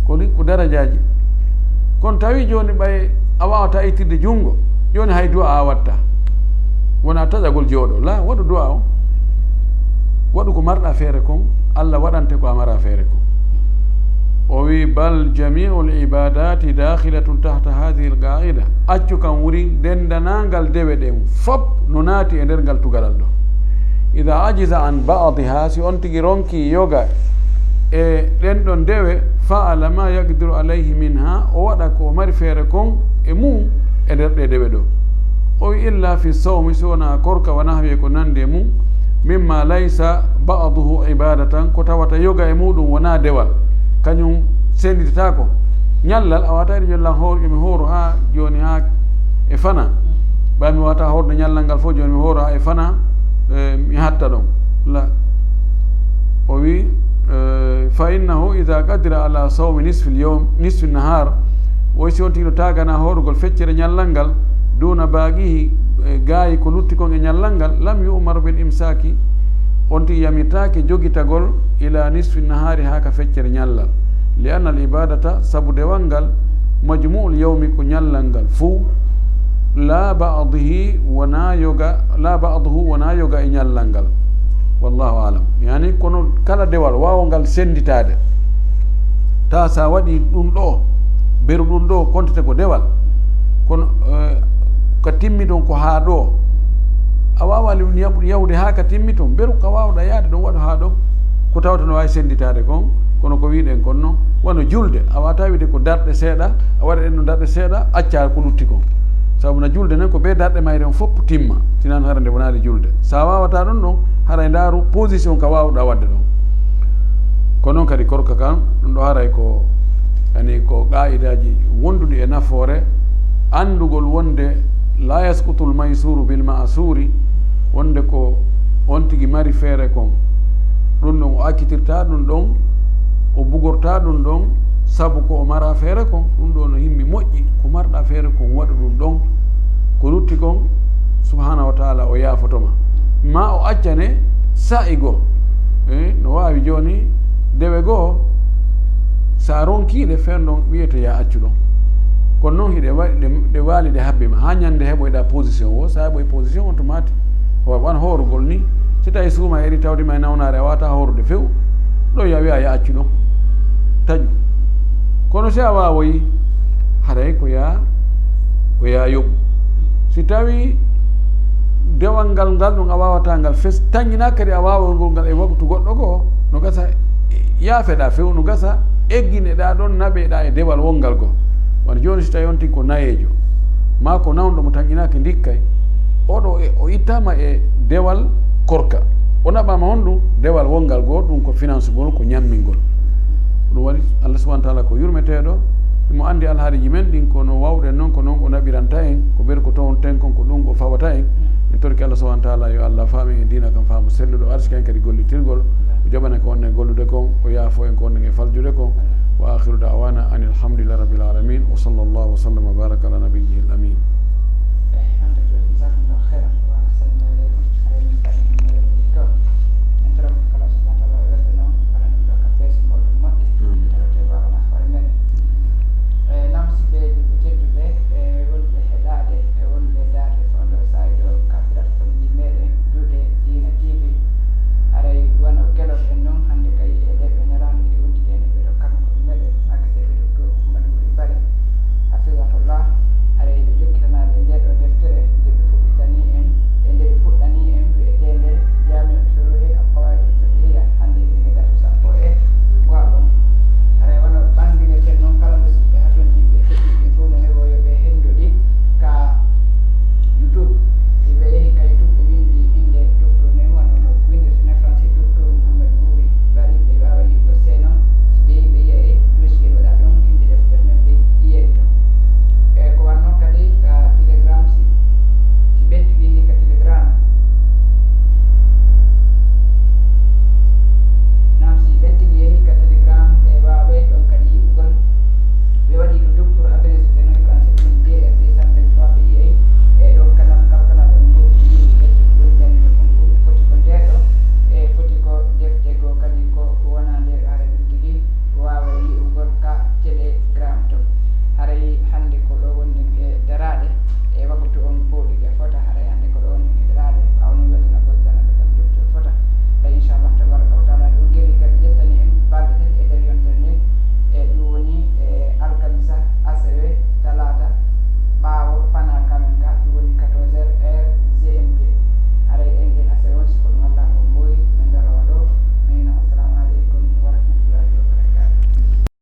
Ko ɗi, ko darajaaji. Kono tawi jooni ɓay a waawataa ittirde junngo, jooni hay du'a a watta. Wona taƴagol jooɗo. La, waɗu du'a on. Waɗu ko marɗa feere kon, Allah waɗante ko a mara feere kon. O wi, "Bal jami'ul ibadati dakhilatun tahta hadhihi al-qa'ida." Accu kam wuri, dendanangal dewe ɗen fop no naati e nder ngal tugalal ɗo. "Idha ajiza an ba'diha," si on tigi ronki yoga e ɗen ɗon dewe, "fa'ala ma yaqdiru alayhi minha," o waɗa ko o mari feere kon e mum e nder ɗe dewe ɗo. O wi, "Illa fi sawmi," si wona korka wa nahwi ko nandi e mum, "mimma laysa ba'duhu ibadatan," ko tawata yoga e muɗum wona dewal, kañum senditata ko. Ñallal a wata ɗi ñallan hoor, mi hooro ha joni ha e fana. Ɓay mi wata hoorde ñallal ngal fof, joni mi hooro ha e fana, eh, mi hatta ɗon. La. O wi, eh, "Fa innahu idha qadira ala sawmi nisfi al-yawm, nisfi an-nahar," o wi si on tigi no tagana hoorugol feccere ñallal ngal, "duna baqihi," e gaayi ko lutti kon e ñallal ngal, "lam yu'mar bil imsaki," on tigi yamirtaake jogitagol, "ila nisfi nahari," haa ka feccere ñallal, "li anna al ibadata," sabu dewal ngal, "majmu'ul yawmi," ko ñallal ngal fuu, "la ba'dihi," wona yoga, "la ba'duhu," wona yoga e ñallal ngal. Wallahu alam. Yani, kono kala dewal waawo ngal senditaade, ta sa waɗi ɗum ɗo, beru ɗum ɗo, kontete ko dewal. Kono, eh, ka timmi ɗon ko haa ɗo. A waawa li-, yaw-, yawde haa ka timmi ton. Beru ka waawɗa yaade ɗon, waɗu haa ɗo. Ko tawata no waawi senditaade kon, kono ko wiɗen kon non, wano julde. A waawata wiide ko darɗe seeɗa, a waɗa ɗen no darɗe seeɗa, acca ko lutti kon. Sabu na julde nden ko be darɗe mayre on fof timma. Sinan hara nde wonaali julde. Sa waawata ɗum ɗon, haray ndaaru position ka waawɗa waɗde ɗon. Ko noon kadi korka kan, ɗum ɗo haray ko, yani ko qaa'idaji wonduɗi e nafoore, anndugol wonde la yasqutul maysuru bil ma'suri, wonde ko on tigi mari feere kon, ɗum ɗon o accitirta ɗum ɗon, o bugorta ɗum ɗon, sabu ko o mara feere kon, ɗum ɗo no himmi moƴƴi, ko marɗa feere kon waɗu ɗum ɗon, ko lutti kon, subhanahu wa ta'ala o yaafoto ma. Ma o accane sa'i goo, eh, no waawi jooni dewe goo, sa ronkiiɗe fen ɗon wiyete ya accu ɗon. Kono noon hiɗe wa-, ɗe, ɗe waali ɗe habbi ma, haa ñande heɓoyɗa position o, sa heɓoy position on to maati. Wa-, wan hoorugol ni, si tawi suuma eri tawdi ma e nawnaare a wata hoorude few, ɗo ya wiya ya accu ɗon. Taƴu. Kono si a waawoyi, haray ko ya, ko ya yoɓu. Si tawi dewal ngal, ngal ɗum a waawata ngal fes, tañina kadi a waawol ngol ngal e waktu goɗɗo goo, no gasa yaafeɗa few, no gasa eggineɗa ɗon, naɓeɗa e dewal wongal goo. Wano jooni si tawi on tigi ko nayeejo, ma ko nawɗo mo tañinaaki ndikkay, oɗo e, o ittama e dewal korka. O naɓama honɗum? Dewal wongal goo, ɗum ko finansugol, ko ñammingol. Ɗum waɗi Allah subhanahu wa ta'ala ko yurmeteeɗo, mo anndi alhaaliiji men ɗin, ko no waawɗen noon, ko noon o naɓiranta en, ko ɓeɗe ko townten kon, ko ɗum o fawata en. En torki Allah subhanahu wa ta'ala yo Allah faamin en diina kan faamu selluɗo, arsika en kadi gollitirgol, o jaɓana ko wonɗen gollude kon, o yaafo en ko wonɗen e faljude kon. Wa akhiru da'wana anil hamdulillahi rabbil alamin. Wa sallallahu wa sallam wa baraka ala nabiyyihil amin.